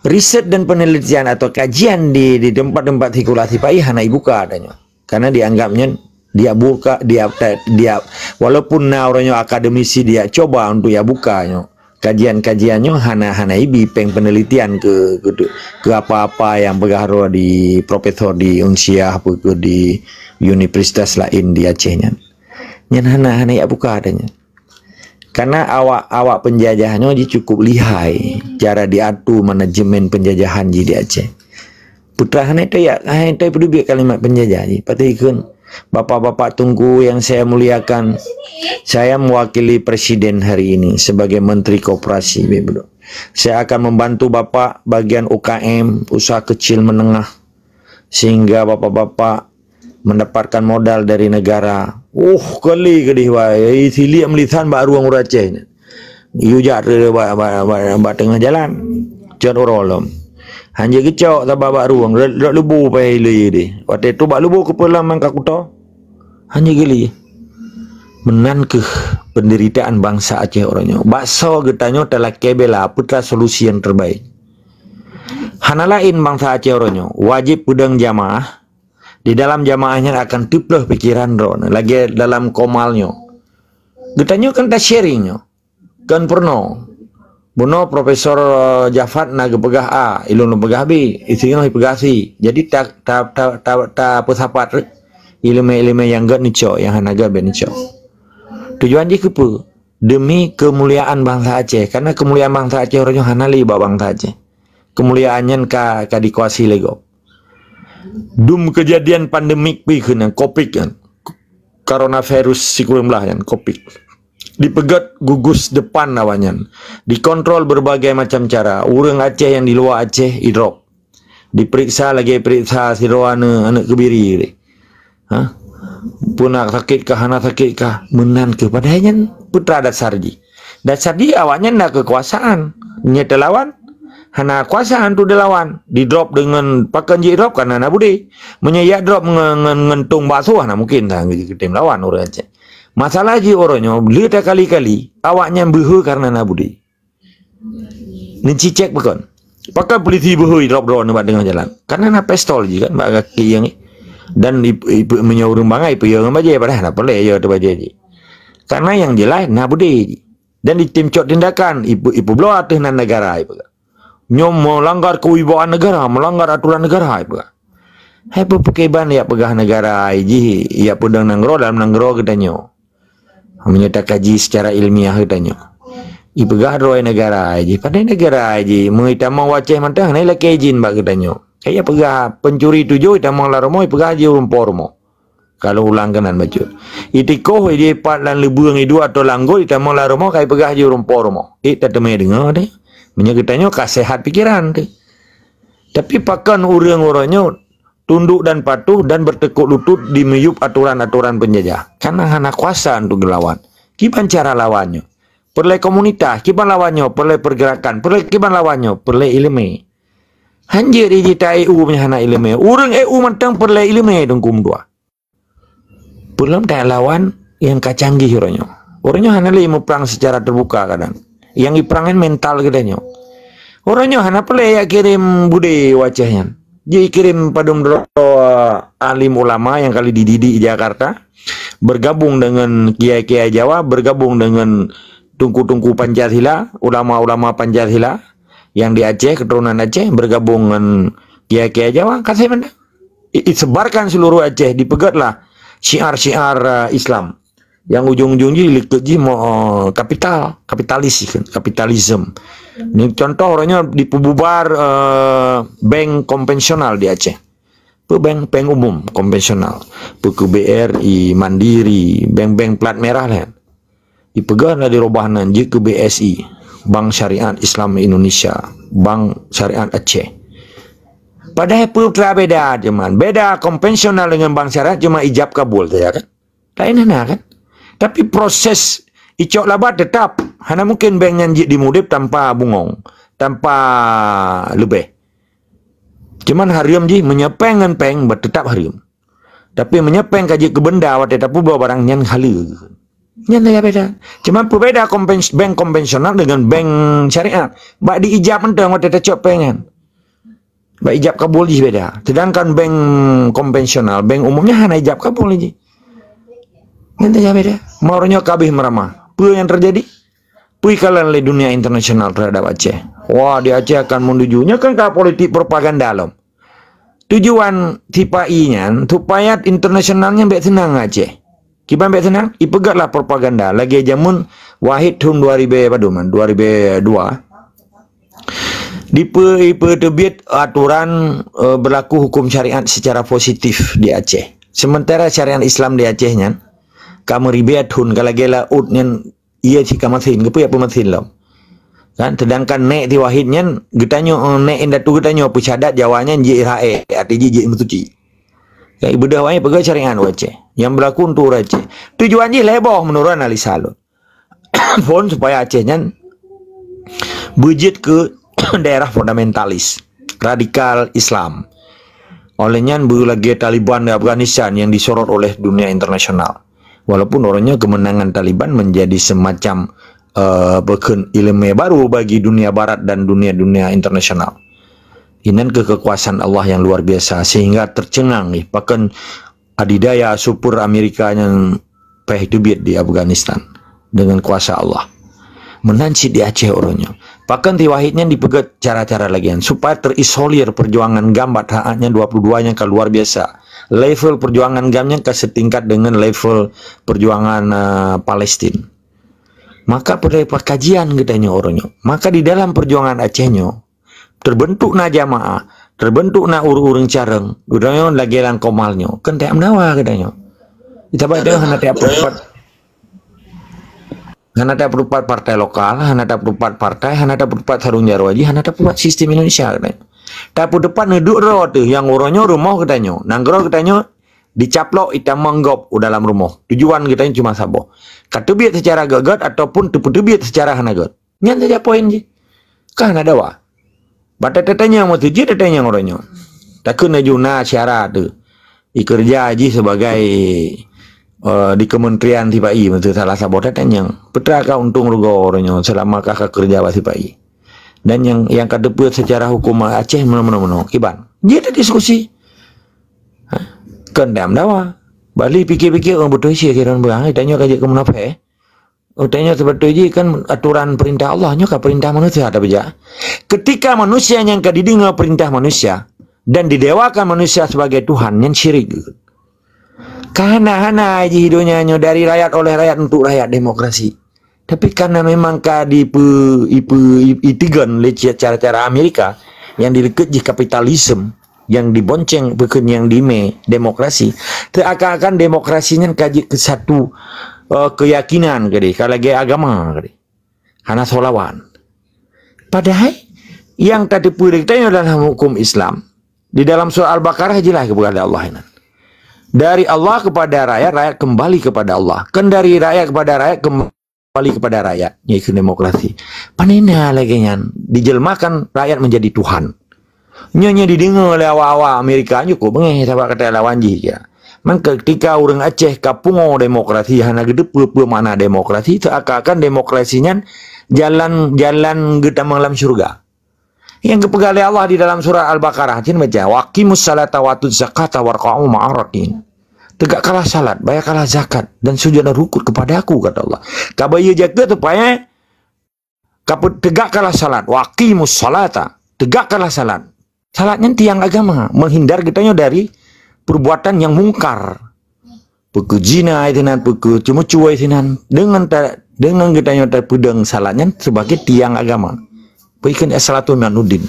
riset dan penelitian atau kajian di, di tempat-tempat sirkulasi pai hana ibuka, katanya. Karena dianggapnya dia buka, dia, dia, walaupun na uroe nyoe akademisi dia coba untuk ya buka nyoe. Kajian-kajian nyoe hana, hana ibi péng penelitian ke, ke, ke apa-apa yang peugah droe di profesor di Unsiah, apa ke di universitas lain di Aceh nyan. Nyan hana, hana jak buka dah nyan. Karena awak, awak penjajah nyoe ji cukup lihai cara diatu manajemen penjajahan ji di Aceh. Putra hana teuyak, hana teupeudeubiet kalimat penjajah ji. Patéh ikheun, Bapak-bapak Tunku yang saya muliakan, saya mewakili Presiden hari ini sebagai Menteri Koperasi, Ibu. Saya akan membantu Bapak bagian U K M, usaha kecil menengah, sehingga Bapak-bapak mendapatkan modal dari negara. Oh, kali keudeh wai, siliek meulisan bak rueng ureueng Aceh. Yue jak bak, bak, bak, bak teungoh jalan. Cot uroe lom. Hana geucok sabab bak rueng, rot, rot lubu pai lé deh. Watèe tu bak lubu keupeue lam mangka kuto. Hana geuli. Meunan keuh penderitaan bangsa Aceh uroe nyoe. Bak soe geutanyoe talakèe bela, peue solusi yang terbaik. Hana laén bangsa Aceh uroe nyoe, wajéb peudong jamaah. Di dalam jamaah nyan akan teuplôh pikiran droeneuh, lagèe dalam komal nyoe. Geutanyoe kan ta-sharing nyoe. Kan peurunoe. Bunoe Profesor, eh, Jafat na geupeugah A, ilôn lôn peugah B, isingoh ipeugah C. Jadi ta, ta, ta, ta, tapeusapat ileumèe-ileumèe nyang gèt neucok, nyang hana gèt bèk neucok. Tujuan jih keupeue? Demi keumuliaan bangsa Aceh. Karena keumuliaan bangsa Aceh uroe nyoe hana lé bak bangsa Aceh. Keumuliaan nyan ka, ka dikuasai lé gob. Dum keujadian pandemik pih keunan, covid kan. Coronavirus sikureueng blah nyan, covid. Dipeugèt gugus depan awaknyan. Dikontrol berbagai macam cara. Ureueng Aceh nyang di luwa Aceh idrop. Diperiksa lagèe periksa sidroe aneuk, aneuk keubiri. Ha? Peue na sakét kah, hana sakét kah? Meunan keuh, padahai nyan peue teuma dasar jih. Dasar jih awaknyan na keukuasaan. Nyoe teulawan, hana kuasaan tu dilawan. Didrop deungon, pakon jidrop, karena na budé. Meunyoe jak drop ngon, ngon, ngon tong bakso, hana mungkin dah geutem lawan ureueng Aceh. Masalah jih uroe nyoe, lé takali-kali, awaknyan beuhe karena na budé. Neucicek pakon. Pakon polisi beuhe idrop droeneuh bak teungoh jalan? Karena na pistol jih kan, bak gaki nyang, dan ip-, ip-, meunyoe ureueng bangai, ipeuyue ngon bajèe, padahai hana peureulèe yue ateueh bajèe jih. Karena nyang jeulaih na budé jih. Dan item cok tindakan, ipe-, ipeubloe ateueh nan negara, ipeugah. Nyoe meulanggar keuwibawaan negara, meulanggar atoran negara, ipeugah. Hai peue pakriban jak peugah negara jih, jak peudong nanggroe dalam nanggroe geutanyoe. Meunyoe takaji secara ilmiah geutanyoe. Ipeugah droe negara jih, padahai negara jih, meunyoe tamong u Aceh mantong, hana ilakèe izin bak geutanyoe. Kaya peugah pencuri tujoh, itamong lam rumoh, ipeugah jih ureueng po rumoh. Ka lôn ulang keunan bacut. Itikoh, ijipat lam leubeueng iduek atau lam got, itamong lam rumoh, ka ipeugah jih ureueng po rumoh. Ék tateumé deungoe deh. Meunyoe geutanyoe ka sehat pikiran teuh. Tapi pakon ureueng uroe nyoe tunduk dan patuh dan bertekuk lutut di miyup atoran-atoran penjajah? Karena hana kuasa untuk geuelawan. Kiban cara lawan nyoe? Peureulèe komunitas, kiban lawan nyoe? Peureulèe pergerakan, peureulèe kiban lawan nyoe? Peureulèe ileumèe. Hanjeuet jih ta-E U meunyoe hana ileumèe. Ureueng E U mantong peureulèe ileumèe, Teungku meutuah. Peue lom ta-E U lawan nyang ka canggih uroe nyoe. Uroe nyoe hana lé muprang secara terbuka kadang. Nyang iprang nyan mental geutanyoe. Uroe nyoe hana peureulèe jak kirém budé u Aceh nyan. Jikirém padum droe alim ulama nyang ka lheueh dididik di Jakarta, bergabung dengan kiai-kiai Jawa, bergabung dengan teungku-teungku Pancasila, ulama-ulama Pancasila nyang di Aceh, keturunan Aceh, bergabung ngon kiai-kiai Jawa, ka sabe mantong. I-, isebarkan seluruh Aceh, dipeugètlah syiar-syiar, eh, Islam. Nyang ujong-ujong jih likot jih mo-, eh, kapital, kapitalis jih kan, kapitalisme. Ni contoh uroe nyoe dipeububar, eh, bank konvensional di Aceh. Peue bank, bank umum konvensional. Peue keu B R I, Mandiri, bank-bank plat merah lah. Ipeugah lah dirubah nan jeuet keu B S I, Bank Syariat Islam Indonesia, Bank Syariat Aceh. Padahai peue teuma beda cuman, beda konvensional dengan bank syariat cuma ijab kabul saja kan? Laén hana kan? Tapi proses icok laba tetap. Hana mungkin bank nyan jeuet di Mudim tanpa bungong, tanpa leubeh. Cuman hareuem jih meunyoe péng ngon péng, bah tetap hareuem. Tapi meunyoe péng ka jeuet keu benda watèe tapubloe barang nyan haleue. Nyan saja beda. Cuman peubeda konven-, bank konvensional dengan bank syariat. Bak diijab mantong watèe tacok péng nyan. Bak ijab kabul jih beda. Sedangkan bank konvensional, bank umum nyan hana ijab kabul jih. Nyan saja beda. Meurunoe ka abéh meuramah. Peue nyang teujadi? Peue ikalon lé dunia internasional terhadap Aceh? Wah, di Aceh akan menuju. Nyoe kan ka politik propaganda lom. Tujuan sipa-i nyan supaya internasional nyan bèk seunang Aceh. Kiban bék seunang, ipeugét lah propaganda. Lagée jameun Wahid thon dua ribu padum, dua ribu dua. Dipe-, ipeuteubiet aturan, eh, berlaku hukum syariat secara positif di Aceh. Sementara syariat Islam di Aceh nyan, ka meuribée thon, ka lagée laôt nyan, ié cit ka masin, keupeue jak peumasin lom. Kan, sedangkan nék si Wahid nyan, geutanyoe, eh, nék indatu geutanyoe, peusadat Jawa nyan jeuet raék, arti jih jeuet meusuci. Kan, ibeudôh awaknyan peugah syariat u Aceh. Nyang berlaku untuk ureuëng Aceh. Tujuan jih lhée boh meunurot analisa lôn. Phon supaya Aceh nyan beujeuet keu daerah fundamentalis, radikal Islam. Oleh nyan, beulagée Taliban di Afghanistan yang disorot oleh dunia internasional. Walaupun uroe nyoe kemenangan Taliban menjadi semacam, eh, bukon ilmu baru bagi dunia barat dan dunia-dunia internasional. Inan keu kekuasaan Allah yang luar biasa sehingga tercengang, eh, bahkan adidaya super Amerika nyang péh teubiet di Afghanistan dengan kuasa Allah. Meunan cit di Aceh uroe nyoe. Bahkan si Wahid nyan dipeugét cara-cara lagée nyan supaya terisolir perjuangan GAM bak saát nyan dua puluh dua nyang ka luar biasa. Level perjuangan GAM nyan ka setingkat dengan level perjuangan, eh, Palestin. Maka perlu pakajian geutanyoe uroe nyoe. Maka di dalam perjuangan Aceh nyoe, terbentuk na jamaah, terbentuk na ureuëng-ureuëng careueng, geutanyoe lagée lam komal nyoe, keuntée meudawa geutanyoe. Kita baca hana tiap peurupat, hana tiap peurupat partai lokal, hana tiap peurupat partai, hana tiap peurupat sarung jaroe jih, hana tiap peurupat sistem Indonesia geutanyoe. Tapi depan neuduk ro teuh yang uroe nyoe rumoh geutanyoe, nanggroe geutanyoe dicaplok itamong gob u dalam rumoh. Tujuan geutanyoe cuma saboh. Ka teubiet secara göt-göt ataupun teupeuteubiet secara hana göt. Nyan saja poin jih. Ka hana dawa. Bak tatanyong meuteujeuet tatanyong uroe nyoe. Takheun laju na syarat tu. Ikeureuja jih sebagai, eh, di kementerian sipai, meuteujeuet salah saboh tatanyong. Peue ka untông rugoe uroe nyoe selama ka, ka keureuja bak sipai. Dan nyang, nyang ka teupeu secara hukum Aceh meunoe-meunoe-meunoe. Kiban. Jeuet diskusi. Ha? Kon dam dawa. Bali pikir-pikir, oh, beutôi sie kira beurang. Tanyoe ka jeuet keu munafék. Utai nyoe sibeutôi jih kan aturan perintah Allah, nyoe ka perintah manusia tapeujak. Ketika manusia nyang ka dideungoe perintah manusia dan didewakan manusia sebagai Tuhan, nyan syirik. Ka hana-hana jih donya nyoe dari rakyat, oleh rakyat, untuk rakyat, demokrasi. Tapi karena memang ka dipe-, ipe-, i-, itigon lé cara-cara Amerika yang direukat jih kapitalisme, nyang dibonceng bukon nyang dimé demokrasi. Teuakan-akan demokrasi nyan ka jeuet keu satu, eh, keuyakinan keudeh, ka lagée agama keudeh. Hana solawan. Padahai nyang tateupeue lé geutanyoe dalam hukum Islam, di dalam surah Al-Baqarah jeulaih geupeugah lé Allah inan. Dari Allah kepada rakyat, rakyat kembali kepada Allah. Kan dari rakyat kepada rakyat, kembali kepada rakyat, yaitu demokrasi. Panena lagée nyan dijelmakan rakyat menjadi Tuhan. Nyoe, nyoe dideungoe lé awak-awak Amerika nyoe kok beungéh saban kata lawan jih ya. Maka ketika ureuëng Aceh ka pungo demokrasi, hana geuteupeue peue makna demokrasi, seakan-akan demokrasi nyan jalan, jalan geutamong lam syurga. Nyang geupeugah lé Allah di dalam surah Al-Baqarah, cit baca, "Wa aqimus salata wa atuz zakata warka'u ma'ar rakiin." Tegakkanlah salat, bayarkanlah zakat, dan sujudlah rukuk kepada Aku, kata Allah. Ka bayeue zakeuet supaya ka pe-, tegakkanlah salat, "Wa aqimus salata." Tegakkanlah salat. Salat nyan tiang agama, menghindar geutanyoe dari perbuatan yang mungkar. Peukeuh zina ai sinan, peukeuh ceumeucue ai sinan. Dengan ta-, dengan geutanyoe tapeudong salat nyan sebagai tiang agama. Peukeuh as-salatu imaduddin.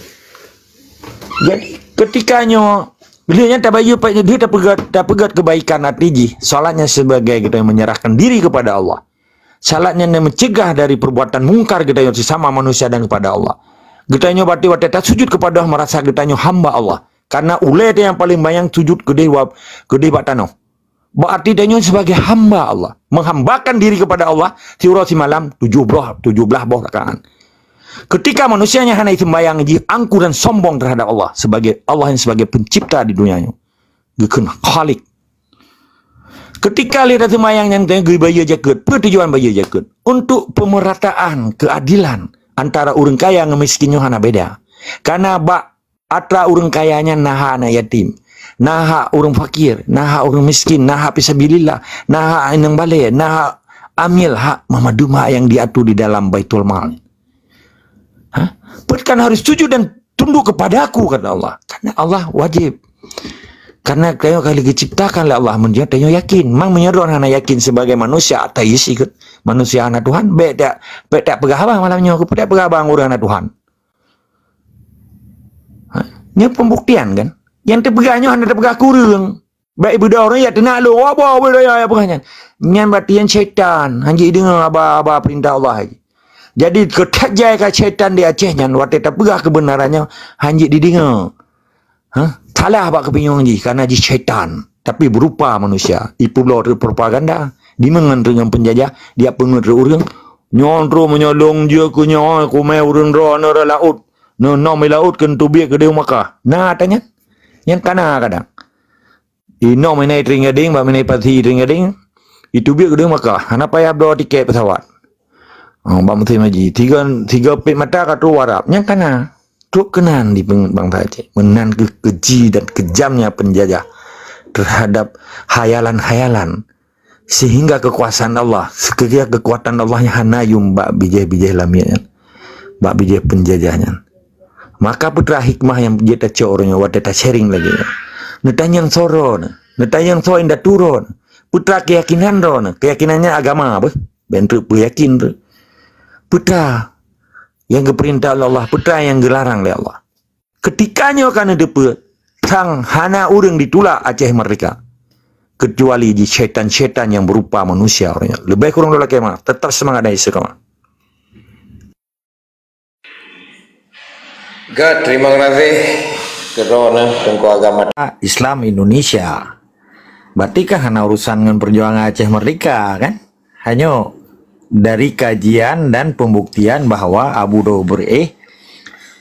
Jadi, ketika nyoe, lheueh nyan tabayeue, lheueh tapeugét, tapeugét kebaikan arti jih, salat nyan sebagai geutanyoe menyerahkan diri kepada Allah. Salat nyan meucegah dari perbuatan mungkar geutanyoe sesama manusia dan kepada Allah. Geutanyoe batai-batai tasujud kepada Allah, merasa geutanyoe hamba Allah. Karena ulée nyang paling banyak sujud keudeh wa-, keudeh bak tanoh. Berarti tanyoe sebagai hamba Allah, menghambakan diri kepada Allah siuroe simalam tujuh boh, tujuh belas boh rakaat. Ketika manusia nyang hana sembahyang jih angku dan sombong terhadap Allah sebagai Allah yang sebagai pencipta di dunia nyoe. Geukheun Khalik. Ketika lheueh taseumbahyang nyan teuh geubayeue jakeuet. Peue tujuan bayeue jakeuet? Untuk pemerataan keadilan antara ureuëng kaya ngon miskin nyoe hana beda. Karena bak atra ureuëng kaya nyan na hak aneuk yatim, na hak ureuëng fakir, na hak ureuëng miskin, na hak fisabilillah, na hak inong balée, na hak amil, hak meumandum hak nyang diatur di dalam Baitul Mal. Ha? Peue kan harus sujud dan tunduk kepada Aku, kata Allah. Karena Allah wajib. Karena tanyoe ka lheueh geuciptakan lé Allah, meunyoe tanyoe yakin. Mang meunyoe droe hana yakin sebagai manusia ateis, ikut manusia hana Tuhan, bèk tak, bèk tak peugah haba malam nyoe, bèk tak peugah haba ureueng hana Tuhan. Ha, nyoe pembuktian kan? Nyang teupeugah nyoe hana teupeugah keu ureueng. Bèk ibeudôh ureueng ya teunak lôn, apa, apa daya ya peugah nyan. Nyan berarti nyan syaitan, hanjeuet deungoe haba-haba peurintah Allah lagi. Jadi, keu that jai ka syaitan di Aceh nyan, watèe tapeugah keubeunaran nyoe, hanjeuet dideungoe. Hah? Salah bak keupinyueng jih, karena jih syaitan, tapi berupa manusia. Ipubloe treuk propaganda, dimeungon treuk ngon peunjajah, diapeungeut treuk ureueng. Nyoe trok meunyoe lôn jeuet keu nyoe, kumè ureueng droeneuh rot laôt. Nyoe nom i laôt keu teubiet keudéh Makkah. Na ata nyan? Nyan ka na kadang. Inong meunan i Tring Gading, bak meunan i Pasi Tring Gading, iteubiet keudéh Makkah, hana payah bloe tiket pesawat. Oh, bak musim haji, tiga, tiga pet mata ka trok u Arab. Nyan ka na. Trok keunan di peng-, bangsa Aceh. Meunan keuh keji dan kejamnya penjajah terhadap hayalan-hayalan. Sehingga kekuasaan Allah, sehingga kekuatan Allah nyan hana yum bak bijéh-bijéh lamiet nyan. Bak bijéh penjajah nyan. Maka peue teuma hikmah nyang jeuet tacok uroe nyoe watèe ta-sharing lagèe nyoe. Neutanyong soe droeneuh, neutanyong soe indatu droeneuh. Peue teuma keyakinan droeneuh, keyakinan nyan agama beuh. Bèk treuk peuyakin treuk. Peue teuma nyang geupeurintah lé Allah, peue teuma nyang geularang lé Allah. Keutika nyoe ka neuteupeue, sang hana ureueng ditulak Aceh Merdeka. Kecuali jih syaitan-syaitan nyang berupa manusia uroe nyoe. Leubèh kureueng dua lakèe mah, teutap seumangat dan istiqamah. Gèt, terima kasih keudroe nyoe Teungku Agama Islam Indonesia. Berarti kan hana urusan ngon perjuangan Aceh Merdeka, kan? Hanyoe dari kajian dan pembuktian bahwa Abu Daud Beureu'eh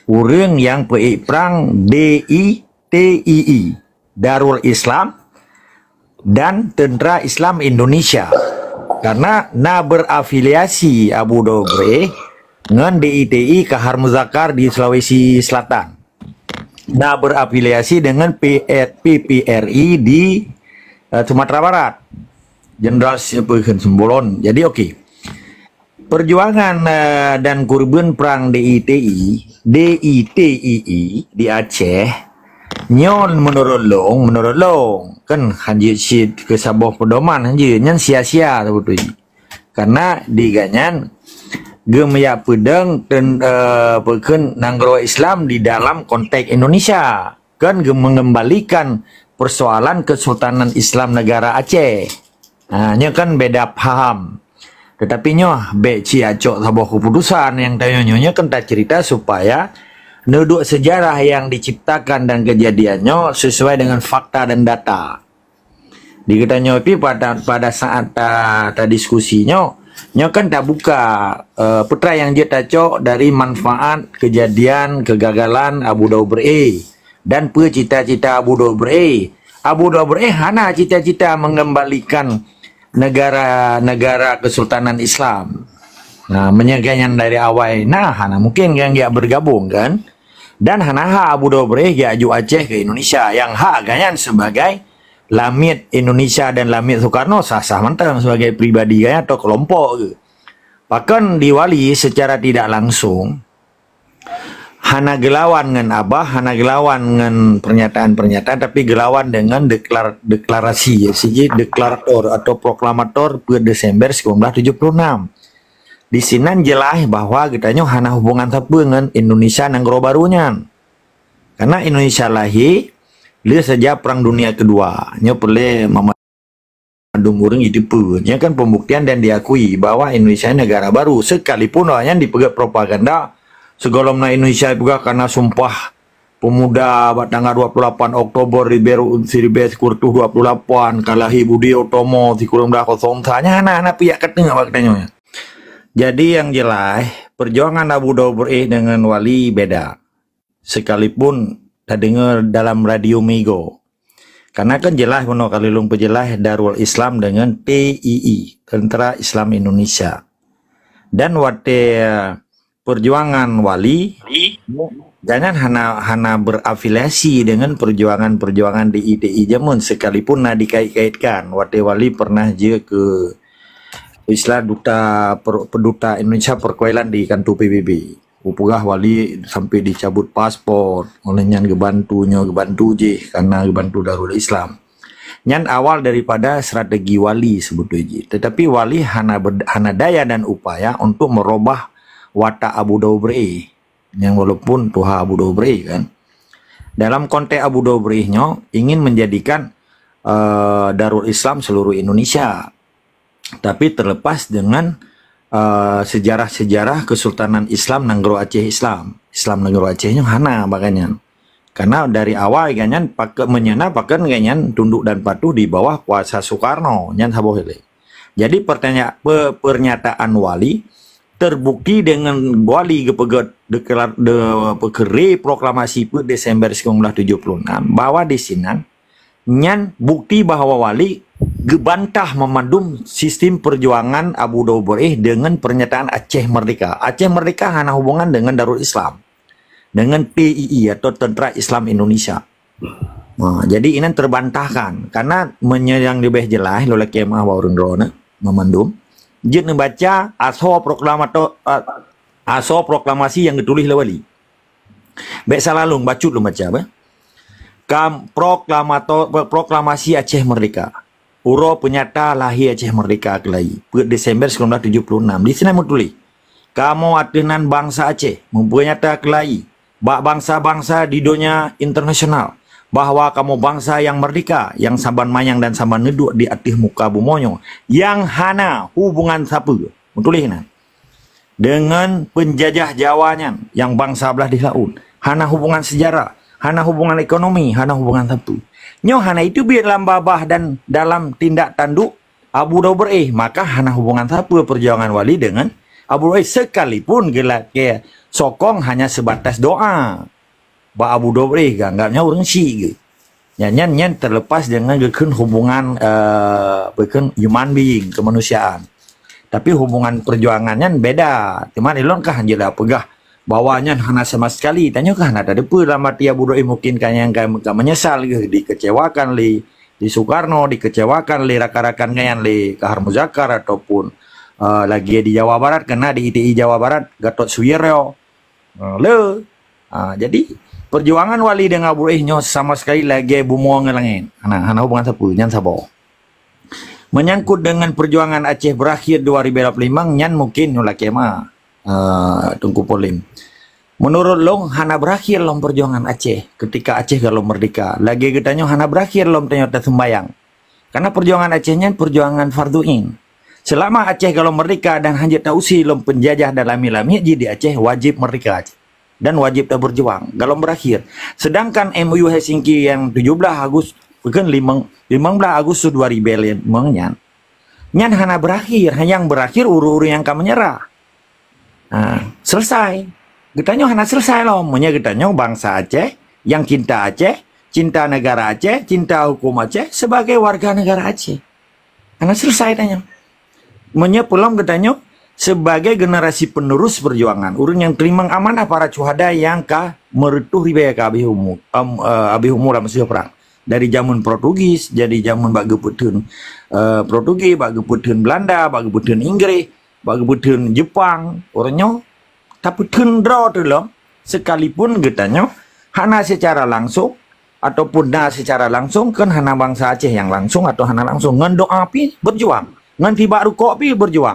ureueng nyang peuék prang D I T I I, Darul Islam, dan Tentara Islam Indonesia. Karena na berafiliasi Abu Daud Beureu'eh ngon D I T I Kahar Muzakar di Sulawesi Selatan. Na berafiliasi dengan P R, P P R I di, eh, Sumatera Barat. Jenderal siapa kan Simbolon. Jadi, okey. Perjuangan, eh, dan kurban perang D I T I, D I T I I di Aceh, nyoe menurut lôn, menurut lôn, kan hanjeuet cit keu saboh pedoman hanjeuet, nyan sia-sia beutôi. Karena di gobnyan geumeuyak peudong dan, eh, peukheun nanggroe Islam di dalam konteks Indonesia, kan geu-, mengembalikan persoalan Kesultanan Islam Negara Aceh. Ha, nyoe kan beda paham. Tetapi nyoe bèk ci acok saboh keputusan nyang tanyoe nyoe, nyoe kan tacerita supaya neuduek sejarah yang diciptakan dan kejadian nyoe sesuai dengan fakta dan data. Di geutanyoe pih pada, pada saat ta, tadiskusi nyoe, nyoe kan tabuka, eh, peue teuma nyang jeuet tacok dari manfaat kejadian kegagalan Abu Daud Beureu'eh dan peue cita-cita Abu Daud Beureu'eh. Abu Daud Beureu'eh hana cita-cita mengembalikan negara-negara Kesultanan Islam. Nah, meunyoe gobnyan dari awai, nah, hana mungkin gobnyan geujak bergabung, kan? Dan hana hak Abu Daud Beureu'eh geujak aju Aceh keu Indonesia. Nyang hak gobnyan sebagai lamiet Indonesia dan lamiet Soekarno sah-sah mantong sebagai pribadi gobnyan atau kelompok geuh. Bahkan di Wali secara tidak langsung hana geulawan ngon Abah, hana geulawan ngon pernyataan-pernyataan, tapi geulawan dengan deklar-, deklarasi, siji deklarator atau proklamator per Desember sembilan belas tujuh puluh enam. Di sinan jeulaih bahwa geutanyoe hana hubungan sapeue ngon Indonesia nanggroe barô nyan. Karena Indonesia lahé lheueh saja Perang Dunia Kedua. Nyoe peureulèe mandum ureueng jiteupeue. Nyan kan pembuktian dan diakui bahwa Indonesia negara baru. Sekalipun awaknyan dipeugèt propaganda, sigohlom na Indonesia peugah ka na Sumpah Pemuda bak tanggal dua puluh lapan Oktober siribèe sikureueng reutôh dua puluh lapan, ka lahé Budi Utomo sikureueng blah kosong sa. Nyan hana, hana piyak kateung bak geutanyoe nyan. Jadi, nyang jeulaih, perjuangan Abu Daud Beureu'eh deungon Wali beda. Sekalipun tadeungoe dalam Radio Mego. Karena kan jeulaih bunoe ka lheueh lôn peujeulaih Darul Islam deungon T I I, Tentara Islam Indonesia. Dan watèe perjuangan Wali, gobnyan hana, hana berafiliasi deungon perjuangan-perjuangan D I T I jameun, sekalipun na dikait-kaitkan. Watèe Wali pernah jeuet keu istilah duta per-, duta Indonesia perwakilan di kantor P B B. Kupeugah wali sampai dicabut paspor, oleh nyan geubantu nyoe geubantu jih karena geubantu Darul Islam. Nyan awal daripada strategi wali sebetulnya jih. Tetapi wali hana ber-, hana daya dan upaya untuk merubah watak Abu Dobre. Yang walaupun tuha Abu Dobre kan. Dalam konteks Abu Dobre nyoe ingin menjadikan uh, Darul Islam seluruh Indonesia. Tapi terlepas dengan uh, sejarah-sejarah Kesultanan Islam Nanggroe Aceh Islam. Islam Nanggroe Aceh nyoe hana bak nyan. Karena dari awal nyan pakai menyana pakai nyan tunduk dan patuh di bawah kuasa Soekarno nyan saboh ilée. Jadi pertanya, pe, pernyataan wali terbukti dengan wali geupeugah deklar de, pekere proklamasi peuet Desember seribu sembilan ratus tujuh puluh enam bahwa di sinan nyan bukti bahwa wali geubantah memandum sistem perjuangan Abu Dobre dengan pernyataan Aceh Merdeka. Aceh Merdeka hana hubungan dengan Darul Islam, dengan T I I atau Tentara Islam Indonesia. Ha, jadi inan terbantahkan karena menyerang lebih jelas loleh kemah bak ureuëng droe memandum. Jeuet neubaca asoe proklamator asoe proklamasi yang ditulis oleh wali. Bek salah lôn bacut lôn baca apa? Kam proklamator proklamasi Aceh Merdeka. Uroe peunyata lahé Aceh Merdeka keulai, peuet Desember seribu sembilan ratus tujuh puluh enam. Di sinan meutuléh, "Kamoe ateueh nan bansa Aceh meupeunyata keulai bak bansa-bansa di donya internasional bahwa kamoe bansa nyang merdeka, nyang saban manyang dan saban neuduek di ateueh muka bumoe nyoe, nyang hana hubungan sapeue." Meutuléh nan. Dengan penjajah Jawa nyan nyang bansa blah di laut. Hana hubungan sejarah, hana hubungan ekonomi, hana hubungan sapeue. Nyoe hana itu biet lam babah dan dalam tindak tanduk Abu Dobre, maka hana hubungan sapeue perjuangan wali dengan Abu Dobre sekalipun geulakée sokong hanya sebatas doa. Bak Abu Dobre geuanggap nyan ureuëng syik geuh. Nyan, nyan, nyan terlepas dengan geukheun hubungan uh, geukheun human being, kemanusiaan. Tapi hubungan perjuangan nyan beda. Teuma ilôn kah jeulaih peugah bahwa nyan hana sama sekali. Tanyoe kah hana teudeupeu dalam hati Abu Dobre mungkin kan yang ka menyesal geuh dikecewakan lé di Soekarno, dikecewakan lé rakan-rakan nyan lé Kahar Muzakar ataupun uh, lagi di Jawa Barat kena di I T I Jawa Barat Gatot Suwiryo. Uh, le. Uh, jadi perjuangan wali dengan Abu Dobre nyoe sama sekali lagi bumoe ngon langét. Hana, hana hubungan sapeue nyan saboh. Menyangkut dengan perjuangan Aceh berakhir dua ribu dua puluh lima nyan mungkin nyoe lakée ma uh, Teungku Polim. Menurut lôn hana berakhir lom perjuangan Aceh ketika Aceh galom merdeka. Lagi geutanyoe hana berakhir lom tanyoe taseumbayang. Karena perjuangan Aceh nyan perjuangan fardu ain. Selama Aceh galom merdeka dan hanjeuet tausi lom penjajah dan lamiet-lamiet jih di Aceh wajib merdeka Aceh. Dan wajib taberjuang galom berakhir. Sedangkan M O U Helsinki yang tujuh belas Agustus, bukan lima, lima belas Agustus dua ribu lima nyan, nyan hana berakhir, yang berakhir ureuëng-ureuëng yang ka menyerah. Ha, selesai. Geutanyoe hana selesai lom. Meunyoe geutanyoe bansa Aceh yang cinta Aceh, cinta negara Aceh, cinta hukum Aceh sebagai warga negara Aceh. Hana selesai tanyoe. Meunyoe peulom geutanyoe sebagai generasi penerus perjuangan, ureuëng yang terima amanah para syuhada yang ka meureutoh ribée ka habéh umu, um, uh, habéh umu lam masa perang. Dari zaman Portugis, dari zaman bak geupeutheun uh, Portugis, bak geupeutheun Belanda, bak geupeutheun Inggris, bak geupeutheun Jepang, ureuëng nyoe tapeutheun droe teuh lom, sekalipun geutanyoe hana secara langsung ataupun na secara langsung kan hana bansa Aceh yang langsung atau hana langsung ngon doa pi berjuang, ngon tibak rukok pi berjuang.